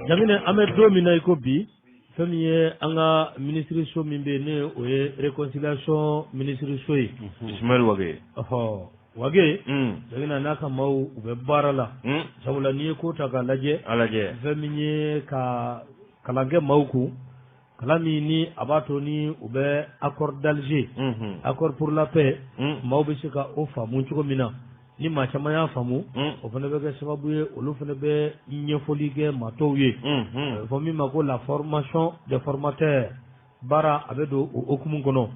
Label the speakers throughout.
Speaker 1: Jaginɛ, an bɛ don min na i ko bi, fɛn min ye an ka minisiriso min bɛ yen, ne o ye réconciliation minisiriso ye.
Speaker 2: Ismaël Wagué.
Speaker 1: Ɔhɔ, Wagué. Jaginɛ n'a ka maaw, u bɛ baara la, sabula n'i ye ko ta k'a lajɛ,
Speaker 2: a lajɛ,
Speaker 1: fɛn min ye ka kalan kɛ maaw kun, kalan min ni a b'a to ni u bɛ accord d'Alger, accord pour la paix, maaw bɛ se ka o faamu cogo min na, ni maa caman y'a faamu, o fana bɛ kɛ sababu ye, olu fana bɛ ɲɛfɔli kɛ maa tɔw ye. A bɛ fɔ min ma ko la formation des formateurs. Baara a bɛ don o hukumu kɔnɔ.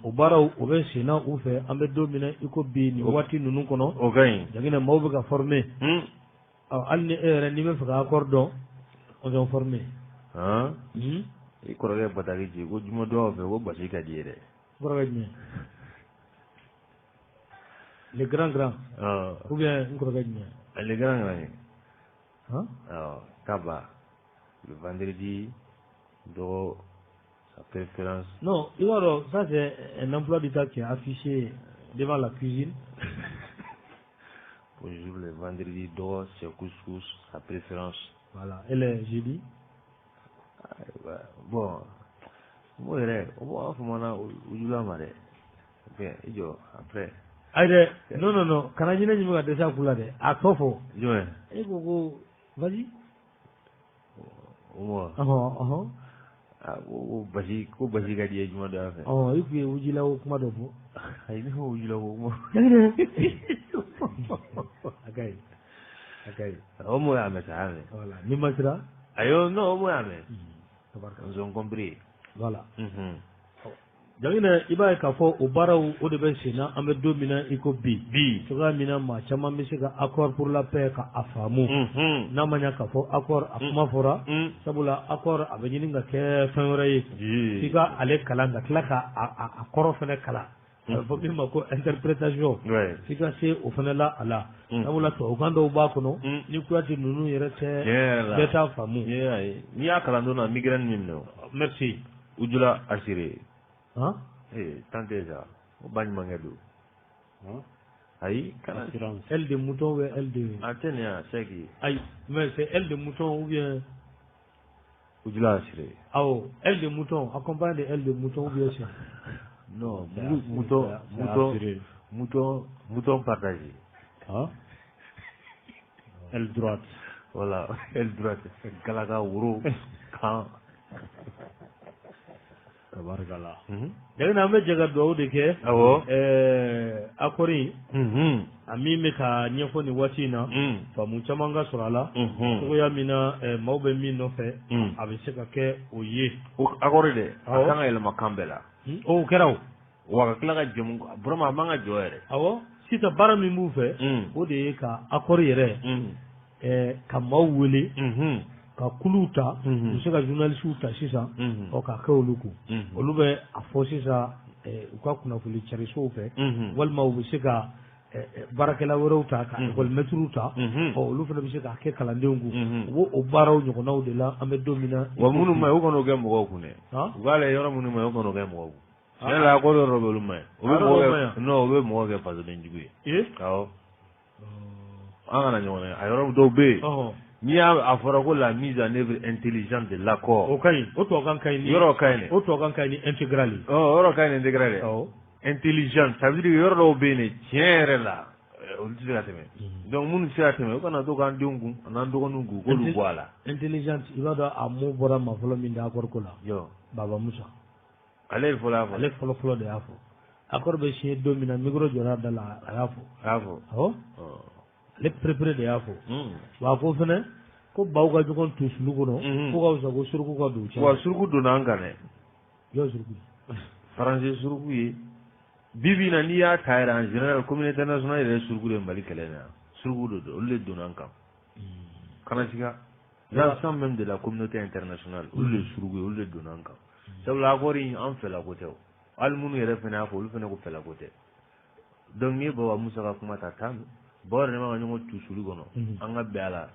Speaker 1: O baaraw, o bɛ senna u fɛ an bɛ don min na i ko bi, nin waati ninnu kɔnɔ.
Speaker 2: O ka ɲi.
Speaker 1: Jaginɛ, maaw bɛ ka former. Hali ni e yɛrɛ n'i bɛ fɛ ka accord dɔn, on s'est formé.
Speaker 2: I kɔrɔkɛ bataki ci ko juma dɔw fɛ ko basi ka di ye dɛ.
Speaker 1: Kɔrɔkɛ jumɛn? Le grand grand ou bien n kɔrɔkɛ jumɛn?
Speaker 2: Le grand grand ye. Kaba, le vendredi dɔgɔ, sa préférence.
Speaker 1: Non, i b'a dɔn, ça c'est un emploi du temps qui est affiché devant la cuisine.
Speaker 2: Bonjour, le vendredi dɔgɔ, c'est couscous, sa préférence.
Speaker 1: Voilà, et le jeudi?
Speaker 2: Bon, o yɛrɛ o b'a fɔ ma ujula ma dɛ. Bien, i jɔ après.
Speaker 1: Ayi dɛ, non, non, non, kana ɲinɛ ɲimi ka dɛsɛ a ku la dɛ, a tɔ fɔ.
Speaker 2: Jumɛn?
Speaker 1: E ko ko vas-y.
Speaker 2: O ma.
Speaker 1: Ɔhɔn ɔhɔn.
Speaker 2: Ko basi ka di ye juma dɔ fɛ.
Speaker 1: Ɔ, i kun ye wujila ko kuma dɔ fɔ.
Speaker 2: Ayi, ne ko wujula ko kuma.
Speaker 1: A ka ɲi, a ka ɲi.
Speaker 2: O mɔ y'a mɛn sa, y'a mɛn.
Speaker 1: Voilà, ni ma sira.
Speaker 2: Ayi, non, o mɔ y'a mɛn. Ils ont compris.
Speaker 1: Voilà. Jaginɛ, i b'a ye k'a fɔ o baaraw, o de bɛ sen na an bɛ don min na i ko bi.
Speaker 2: Bi.
Speaker 1: Cogoya min na maa caman bɛ se ka accord pour la paix ka a faamu. N'a ma ɲɛ k'a fɔ accord a kuma fɔra, sabula accord a bɛ ɲini ka kɛ fɛn wɛrɛ ye. F'i ka ale kalan ka tila ka a kɔrɔ fana kalan. A bɛ fɔ min ma ko interprétation. F'i ka se o fana la a la. Sabula tubabukan dɔw b'a kɔnɔ. Ni Kuyate ninnu yɛrɛ tɛ, bɛɛ t'a faamu.
Speaker 2: N'i y'a kalan don na, migraine min minɛ o.
Speaker 1: Merci.
Speaker 2: Ujula assuré.
Speaker 1: Han?
Speaker 2: Eh, tant tɛ sa. O ba ɲumankɛ don. Ayi, kana.
Speaker 1: Aile de mouton ou bien aile de.
Speaker 2: A tɛ nin yan, sɛki.
Speaker 1: Ayi, mais c'est aile de mouton ou bien.
Speaker 2: Ujula assuré.
Speaker 1: Awɔ, aile de mouton, accompagné de aile de mouton ou bien c'est.
Speaker 2: Non, mouton, mouton, mouton, mouton partagé.
Speaker 3: Hein? Aile droite.
Speaker 2: Voilà, aile droite. Galaka, woro, kan.
Speaker 3: Tabarikala.
Speaker 1: Jaginɛ, an bɛ jɛ ka dugawu de kɛ.
Speaker 2: Awɔ.
Speaker 1: Accord in, a min bɛ ka ɲɛfɔ nin waati in na, faamu caman ka sɔrɔ a la. Cogoya min na maaw bɛ min nɔfɛ, a bɛ se ka kɛ o ye.
Speaker 2: O accord dɛ, a kan ka yɛlɛma kan bɛɛ la.
Speaker 1: O kɛra o.
Speaker 2: Wa ka tila ka jɛmu, vraiment a man ka jɔ yɛrɛ.
Speaker 1: Awɔ, sisan baara min b'u fɛ, o de ye ka accord yɛrɛ, ka maaw wele, ka kuluw ta, u bɛ se ka journalistes ta sisan, ɔ ka kɛ olu kun. Olu bɛ a fɔ sisan u ka kunnafoni carisow fɛ, walima u bɛ se ka baarakɛla wɛrɛw ta, ka école maîtres ta, ɔ olu fana bɛ se k'a kɛ kalandenw kun. U b'o o baaraw ɲɔgɔnnaw de la an bɛ don min na.
Speaker 2: Wa minnu ma ɲi, u kan'o kɛ mɔgɔw kun dɛ. U k'a lajɛ yɔrɔ minnu ma ɲi, u kan'o kɛ mɔgɔw kun. Tiɲɛ la, accord yɔrɔ dɔ bɛ olu ma ɲi. O bɛ mɔgɔ kɛ, non, o bɛ mɔgɔ kɛ fasoden jugu ye. Awɔ. An kana ɲɔgɔn nɛgɛ, a yɔrɔ dɔw bɛ yen. N'i y'a a fɔra ko la mise en œuvre intelligente de l'accord.
Speaker 1: O ka ɲi, o tubabukan ka ɲi ni.
Speaker 2: Yɔrɔ ka ɲi dɛ.
Speaker 1: O tubabukan ka ɲi ni intégrale ye.
Speaker 2: Ɔ, yɔrɔ ka ɲi ni intégrale ye.
Speaker 1: Awɔ.
Speaker 2: Intelligente, ça veut dire yɔrɔ dɔw bɛ yen de, tiɲɛ yɛrɛ la, olu tɛ se ka tɛmɛ. Donc minnu tɛ se ka tɛmɛ, u kana to k'an denw kun a n'an dɔgɔninw kun k'olu bɔ a la.
Speaker 1: Intelligente, i b'a dɔn a mot bɔra maa fɔlɔ min da accord ko la.
Speaker 2: Jɔn?
Speaker 1: Baba Musa.
Speaker 2: Ale ye fɔlɔ y'a fɔ.
Speaker 1: Ale fɔlɔ fɔlɔ de y'a fɔ. Accord bɛ signé don min na, micro jɔra a da la, a y'a fɔ.
Speaker 2: A y'a fɔ.
Speaker 1: Awɔ. Ale perepere de y'a fɔ. Wa a ko fɛnɛ ko baw ka ɲɔgɔn tu sulu kɔnɔ, ko ka fisa ko suruku ka don u cɛ.
Speaker 2: Wa suruku donna an kan dɛ.
Speaker 1: Jɔn suruku ye?
Speaker 2: Faransi suruku ye. Bi bi in na, n'i y'a ta yɛrɛ, en général, communauté internationale yɛrɛ ye suruku de ye Mali kɛlɛ in na. Suruku de don, olu de donna an kan. Kana siga. L'ensemble même de la communauté internationale, olu de ye suruku ye, olu de donna an kan. Sabula accord in, an fɛla ko tɛ o. Hali minnu yɛrɛ fana y'a fɔ, olu fana ko fɛla ko tɛ. Donc n'i ye Baba Musa ka kuma ta, tan baw yɛrɛ ma ka ɲɔgɔn tu sulu kɔnɔ, an ka bɛn a la.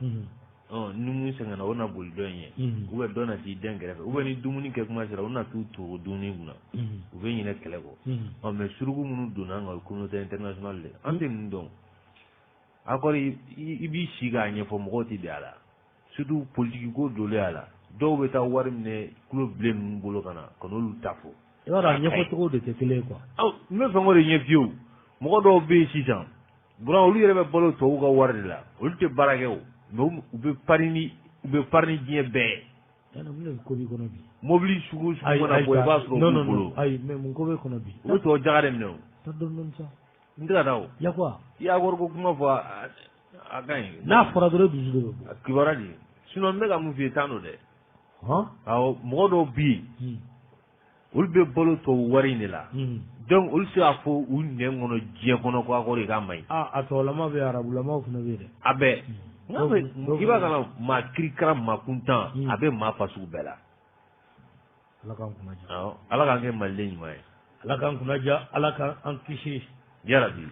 Speaker 2: Ni mun sɛgɛnna, o na boli dɔ in ye, ou bien dɔ na t'i den kɛrɛfɛ, ou bien ni dumuni kɛ kuma sera, u na t'u to dumuni kunna, u bɛ ɲinɛ kɛlɛ kɔ. Ɔ, mais suruku minnu donna an kan, o ye communauté internationale de, an tɛ ninnu dɔn. Accord, i b'i si k'a ɲɛfɔ, mɔgɔw tɛ bɛn a la. Surtout politique ko donlen a la, dɔw bɛ taa wari minɛ tulo bilen ninnu bolo ka na ka n'olu ta fɔ.
Speaker 1: I b'a dɔn, a ɲɛfɔcogo de tɛ kelen ye quoi.
Speaker 2: Aw, n bɛ fɛn o de ɲɛ f'i ye o. Mɔgɔ dɔw bɛ yen sisan, Buran, olu yɛrɛ bɛ balo tubabuw ka wari de la. Olu tɛ baara kɛ o, mais u bɛ pari ni diɲɛ bɛɛ ye.
Speaker 1: Yana, mun de bɛ ko b'i kɔnɔ bi?
Speaker 2: Mobili sugu o sugu mana bɔ, i b'a sɔrɔ u
Speaker 1: non
Speaker 2: b'u
Speaker 1: non
Speaker 2: bolo.
Speaker 1: Non, ayi, mais mun ko bɛ kɔnɔ bi?
Speaker 2: U bɛ tubabu jaga de minɛ o.
Speaker 1: Taa dɔɔni dɔɔni sa.
Speaker 2: N tɛ ka taa o.
Speaker 1: Yakuba.
Speaker 2: I y'a wariko kuma fɔ, a ka ɲi.
Speaker 1: N'a fɔra dɔrɔn, e dusu de bɛ bɔ.
Speaker 2: A kibaruya de. Sinon n bɛ ka mun f'i ye, tan don dɛ.
Speaker 1: Hɔn.
Speaker 2: Awɔ, mɔgɔ dɔw bɛ yen, olu bɛ balo tubabu wari in de la. Donc olu se k'a fɔ u nɛn kɔnɔ diɲɛ kɔnɔ ko accord k'a man ɲi.
Speaker 1: Aa, a tɔgɔlama bɛ yen, arabulamaw fana bɛ yen dɛ.
Speaker 2: A bɛɛ. I b'a kana maa kirikara, maa kuntan, a bɛ maa fasugu bɛɛ la.
Speaker 1: Ala k'an kunna diya.
Speaker 2: Awɔ, Ala k'an kɛ maliden ɲuman ye.
Speaker 1: Ala k'an kunna diya, Ala k'an kisi.
Speaker 2: Yarabi.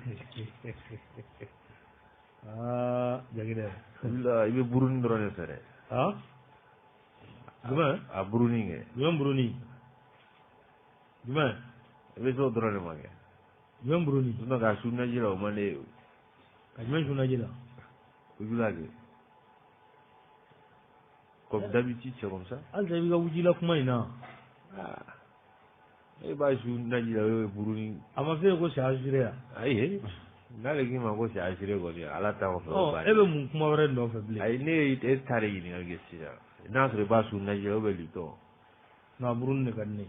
Speaker 1: Aa, Jaginɛ.
Speaker 2: I bɛ buruni dɔrɔn de fɛ dɛ.
Speaker 1: Ah, jumɛn?
Speaker 2: A buruni kɛ.
Speaker 1: Jumɛn buruni? Jumɛn?
Speaker 2: I bɛ se o dɔrɔn de ma kɛ.
Speaker 1: Jumɛn buruni?
Speaker 2: Sinon k'a su naji la, o man di ye o.
Speaker 1: Ka jumɛn su naji la?
Speaker 2: Wujula kɛ. Comme d'habitude, c'est comme ça.
Speaker 1: Halisa i b'i ka wujila kuma in na.
Speaker 2: Ah. E b'a su naji la, o ye buruni.
Speaker 1: A ma f'e ye ko c'est assuré ya?
Speaker 2: Ayi, n'ale k'i ma ko c'est assuré kɔni, Ala ta kɔfɛ, o
Speaker 1: Ɔ,
Speaker 2: banna.
Speaker 1: e bɛ mun kuma wɛrɛ nɔfɛ bilen?
Speaker 2: Ayi, ne ye e ta de ɲininkali kɛ sisan. N'a sɔrɔ i b'a su naji la ou bien Lipton.
Speaker 1: Non, buruni de ka di ne ye.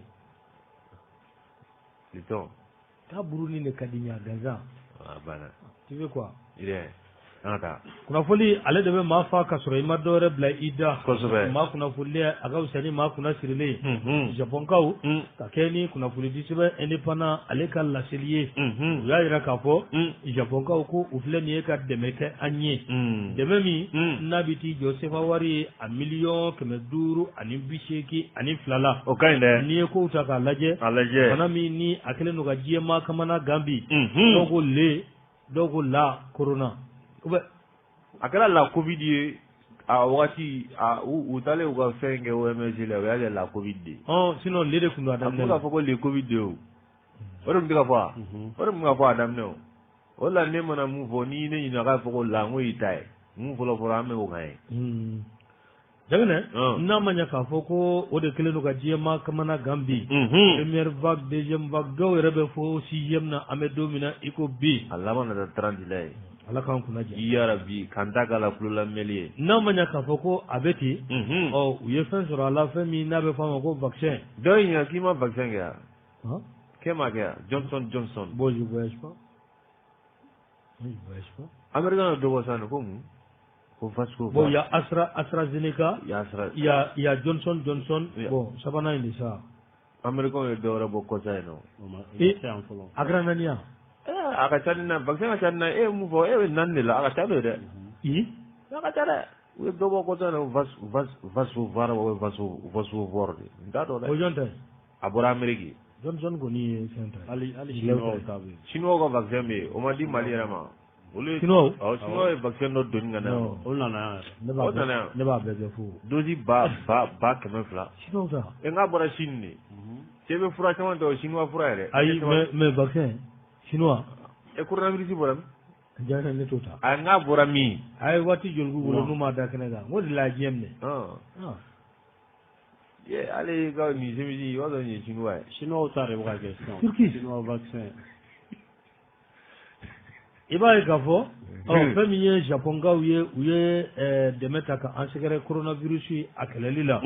Speaker 2: Lipton.
Speaker 1: K'a buruni de ka di n ye, a gansan.
Speaker 2: A banna.
Speaker 1: Tu veux quoi?
Speaker 2: Yɛrɛ, an ka taa.
Speaker 1: Kunnafoni, ale de bɛ maa fa ka sɔrɔ i ma dɔwɛrɛ bila i da.
Speaker 2: Kosɛbɛ.
Speaker 1: Maa kunnafonilen, a ka fisa ni maa kunna sirilen ye. Japonkaw ka kɛ ni kunnafonidi sɛbɛn Indépendant ale ka laseli ye, u y'a jira k'a fɔ japonkaw ko u filɛ nin ye ka dɛmɛ kɛ an ye, dɛmɛ min n'a bɛ t'i jɔ sefa wari ye a 582,000,000 la.
Speaker 2: O ka ɲi dɛ.
Speaker 1: N'i ye kow ta k'a lajɛ,
Speaker 2: A lajɛ.
Speaker 1: bana min ni a kɛlen don ka diɲɛ maa kamana gan bi, dɔw ko le, dɔw ko la corona ou bien.
Speaker 2: A kɛra la Covid ye a wagati, a u taalen u ka fɛn kɛ OMS la, u y'a kɛ la Covid de ye.
Speaker 1: Ɔ, sinon le de tun don a
Speaker 2: A tun
Speaker 1: daminɛ
Speaker 2: bɛ
Speaker 1: la.
Speaker 2: ka fɔ ko le Covid de ye o. O de tun bɛ ka fɔ wa? O de tun bɛ ka fɔ a daminɛ o. O de la ne mana mun fɔ, n'i ne ɲininka k'a fɔ ko la, n ko y'i ta ye. Mun fɔlɔ fɔra, an bɛ o kan ye.
Speaker 1: Jaginɛ, n'a ma ɲɛ k'a fɔ ko o de kɛlen don ka diɲɛ maa kamana gan bi, première vague, deuxième vague, dɔw yɛrɛ bɛ fo sixième na, an bɛ don min na i ko bi.
Speaker 2: A laban nana 30 la ye.
Speaker 1: Ala k'an kunna diya.
Speaker 2: Yarabi, k'an ta k'a la kulolamɛli ye.
Speaker 1: N'a ma ɲɛ k'a fɔ ko a bɛ ten, ɔ, u ye fɛn sɔrɔ a la, fɛn min n'a bɛ fɔ a ma ko vaccin.
Speaker 2: Dɔ y'i ɲininka k'i ma vaccin kɛ wa?
Speaker 1: Hein?
Speaker 2: K'e m'a kɛ wa? Johnson Johnson.
Speaker 1: Bon, je voyage pas. Moi, je voyage pas.
Speaker 2: Américain dɔ bɔ sisan ko mun? Ko Vasco.
Speaker 1: Bon, il y a AstraZeneca,
Speaker 2: Il y a Astra.
Speaker 1: il y a Johnson Johnson.
Speaker 2: Oui.
Speaker 1: Bon, sabanan in de sa.
Speaker 2: Américain ye dɔ wɛrɛ bɔ kɔsa in nɔ.
Speaker 3: O ma
Speaker 1: Eh.
Speaker 3: se yan fɔlɔ.
Speaker 1: A kɛra naani ya?
Speaker 2: Eh, a ka ca ni na, vaccin ka ca ni na, e ye mun fɔ, e bɛ naani de la, a ka ca n'o ye dɛ.
Speaker 1: I?
Speaker 2: A ka ca dɛ. U ye dɔ bɔ kɔsa in nɔ, Vas Vasco var ou Vasco Vasco vor de. N t'a dɔn
Speaker 1: O
Speaker 2: dɛ.
Speaker 1: jɔn ta ye?
Speaker 2: A bɔra Amérique.
Speaker 1: Johnson kɔni ye fɛn ta ye.
Speaker 3: Hali
Speaker 1: Anglais
Speaker 3: chinois
Speaker 1: ta ye.
Speaker 3: ta bɛ yen.
Speaker 2: Chinois ka vaccin bɛ yen, o ma di Mali yɛrɛ ma. Olu ye
Speaker 1: Chinois?
Speaker 2: Awɔ, chinois ye vaccin dɔ doni ka na.
Speaker 1: Non.
Speaker 3: O nana yan yɛrɛ.
Speaker 1: Ne b'a
Speaker 2: O nana
Speaker 1: bɛɛ
Speaker 2: yan.
Speaker 1: ne b'a bɛɛ kɛ fo.
Speaker 2: Dose ba 200,000.
Speaker 1: Chinois ta.
Speaker 2: E n k'a bɔra Chine de. Cɛ bɛ fura caman ta, o chinois fura yɛrɛ.
Speaker 1: Ayi, mais vaccin chinois.
Speaker 2: E, coronavirus bɔra min?
Speaker 1: Jaginɛ, ne t'o ta.
Speaker 2: A n k'a bɔra min?
Speaker 1: A ye waati joli k'u bolo n'u m'a da kɛnɛ kan? N ko de la ye diɲɛ minɛ.
Speaker 2: Ɔn.
Speaker 1: Ah.
Speaker 2: Ye, ale ka nin chemise, i b'a sɔrɔ nin ye chinois ye.
Speaker 3: Chinois ta de bɛ ka kɛ sisan.
Speaker 1: Turquie.
Speaker 3: Chinois vaccin.
Speaker 1: I b'a ye k'a fɔ, ɔ, fɛn min ye japonkaw ye, u ye dɛmɛ ta ka an sɛgɛrɛ coronavirus a kɛlɛli la. A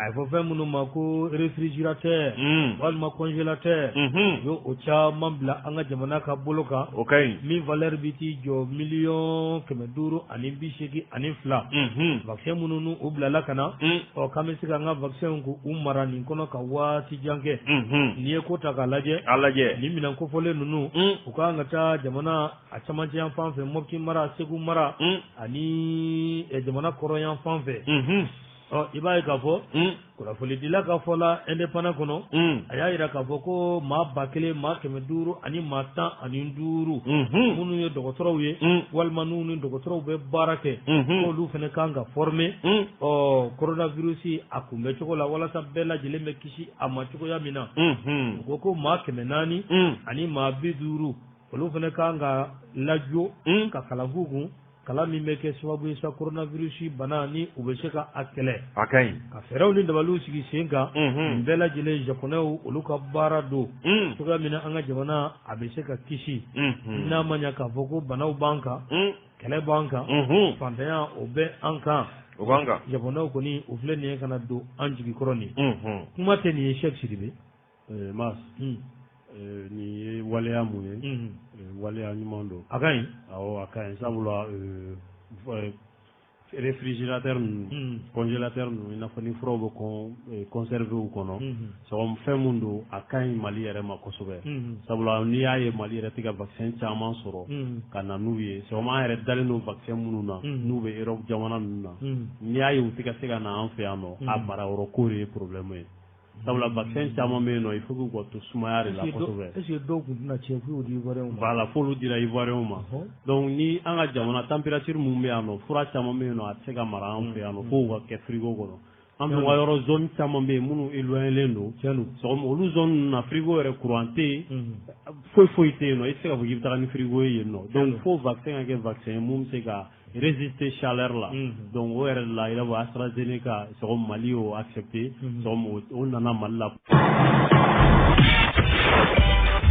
Speaker 1: ye fɔ fɛn minnu ma ko réfrigérateur walima congélateur, u ye o caman bila an ka jamana ka bolo kan,
Speaker 2: O ka ɲi.
Speaker 1: min valeur bɛ t'i jɔ 582,000,000. Vaccin minnu n'u u bilala ka na, ɔ, k'an bɛ se k'an ka vaccin k'u mara nin kɔnɔ ka waati jan kɛ. N'i ye ko ta k'a lajɛ,
Speaker 2: A lajɛ.
Speaker 1: nin minɛn kofɔlen ninnu, u ka kan ka taa jamana a camancɛ yan fan fɛ, Mopti mara, Segu mara ani jamana kɔrɔn yan fan fɛ. Ɔ, i b'a ye k'a fɔ kunnafonidila ka fɔ la Indépendant kɔnɔ, a y'a jira k'a fɔ ko maa 1515 minnu ye dɔgɔtɔrɔw ye walima n'u ni dɔgɔtɔrɔw bɛ baara kɛ, k'olu fana kan ka former, ɔ, coronavirus a kunbɛ cogo la, walasa bɛɛ lajɛlen bɛ kisi a ma cogoya min na. U ko ko maa 450, olu fana kan ka lajɔ ka kalan k'u kun. Kalan min bɛ kɛ sababu ye sa coronavirus bana ni u bɛ se ka a kɛlɛ.
Speaker 2: A ka ɲi.
Speaker 1: Ka fɛɛrɛw ni dabaliw sigi sen kan. Nin bɛɛ lajɛlen japonɛw olu ka baara don. Cogoya min na an ka jamana a bɛ se ka kisi. N'a ma ɲɛ k'a fɔ ko banaw b'an kan. Kɛlɛ b'an kan. Fantanya o bɛ an kan.
Speaker 2: O b'an kan.
Speaker 1: Japonɛw kɔni u filɛ nin ye ka na don an jigi kɔrɔ nin. Kuma tɛ nin ye Cheick Sidibe.
Speaker 3: Mas. Nin ye waleya mun ye, waleya ɲuman don.
Speaker 1: A ka ɲi.
Speaker 3: Awɔ, a ka ɲi, sabula réfrigérateur ninnu, congélateur ninnu, i n'a fɔ ni furaw bɛ conserver u kɔnɔ, c'est fɛn mun don, a ka ɲi Mali yɛrɛ ma kosɛbɛ, sabula n'i y'a ye Mali yɛrɛ tɛ ka vaccin caman sɔrɔ ka na n'u ye, c'est an yɛrɛ dalen don vaccin minnu na n'u bɛ Europe jamana ninnu na, n'i y'a ye u tɛ ka se ka na an fɛ yan nɔ, a marayɔrɔ ko de ye problème ye. Sabula vaccin caman bɛ yen nɔ, il faut que u ka to sumaya de la kosɛbɛ.
Speaker 1: Est ce que dɔw tun tɛna tiɲɛ f'u y'o di Ivoirien ma?
Speaker 3: Voilà, f'olu dira Ivoirien ma. Donc ni an ka jamana température mun bɛ yan nɔ, fura caman bɛ yen nɔ, a tɛ se ka mara an fɛ yan nɔ, f'o ka kɛ frigo kɔnɔ. An dun ka yɔrɔ zone caman bɛ yen minnu éloigné don.
Speaker 1: Tiɲɛ don.
Speaker 3: Sɔgɔma olu zone ninnu na, frigo yɛrɛ courant tɛ yen, foyi foyi tɛ yen nɔ, i tɛ se k'a fɔ k'i bɛ taga ni frigo ye yen nɔ. Donc fo vaccin ka kɛ vaccin ye mun bɛ se ka résister chaleur la. Donc o yɛrɛ de la, i n'a fɔ AstraZeneca, sɔgɔma Mali y'o accepté, sɔgɔma o nana Mali la.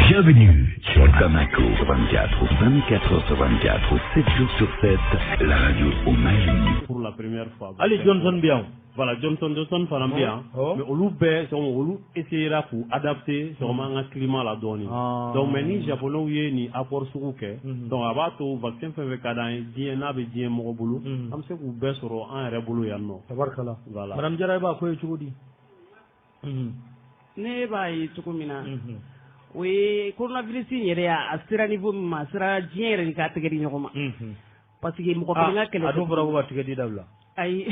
Speaker 4: Bienvenue sur Bamako 24, 24 heures sur 24, 7 jours sur 7, la radio au Mali.
Speaker 3: Pour la première fois.
Speaker 1: Hali Johnson bɛ yan.
Speaker 3: Voilà, Johnson Johnson fana bɛ yan. Mais olu bɛɛ, sɔgɔma olu essayera k'u adapter sɔgɔma an ka climat la dɔɔnin. Donc mais ni japonais ye nin apport sugu kɛ, donc a b'a to vaccin fɛn fɛn ka d'an ye diɲɛ n'a bɛ diɲɛ mɔgɔ bolo, an bɛ se k'u bɛɛ sɔrɔ an yɛrɛ bolo yan nɔ.
Speaker 1: Tabarikala.
Speaker 3: Voilà.
Speaker 1: Madame Jara, e b'a ko ye cogo di?
Speaker 5: Ne b'a ye cogo min na, o ye coronavirus in yɛrɛ a sera niveau min ma, a sera diɲɛ yɛrɛ de k'a tɛgɛ di ɲɔgɔn ma. Parce que mɔgɔ kelen ka kɛlɛ.
Speaker 1: A dun fɔra ko ka tɛgɛ di dabila.
Speaker 5: Ayi.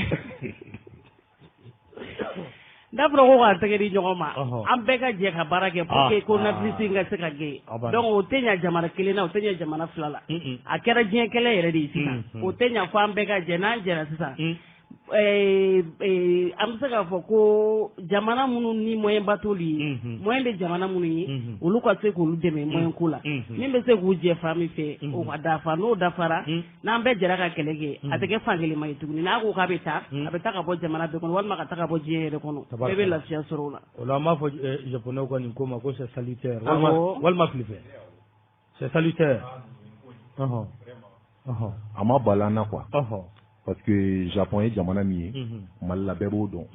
Speaker 5: N'a fɔra ko k'a tɛgɛ di ɲɔgɔn ma, an bɛɛ ka jɛ ka baara kɛ pour que coronavirus in ka se ka gɛn. Donc o tɛ ɲɛ jamana kelen na, o tɛ ɲɛ jamana fila la. A kɛra diɲɛ kɛlɛ yɛrɛ de ye sisan. O tɛ ɲɛ fo an bɛɛ ka jɛ, n'an jɛra sisan. An bɛ se k'a fɔ ko jamana minnu ni moyen ba t'olu ye, moyen bɛ jamana minnu ye, olu ka se k'olu dɛmɛ moyen ko la. Min bɛ se k'u jɛ fan min fɛ, o ka dafa. N'o dafara, n'an bɛɛ jɛra ka kɛlɛ kɛ, a tɛ kɛ fan kelen ma ye tuguni. N'a ko k'a bɛ taa, a bɛ taa ka bɔ jamana bɛɛ kɔnɔ, walima ka taa ka bɔ diɲɛ yɛrɛ kɔnɔ. Bɛɛ bɛ lafiya sɔrɔ o la.
Speaker 1: O la an b'a fɔ japonais ka nin ko ma ko c'est salutaire. Walima filifɛ. C'est salutaire.
Speaker 6: A ma bala an na quoi. Parce que Japon ye jamana min ye, Mali la bɛɛ b'o dɔn.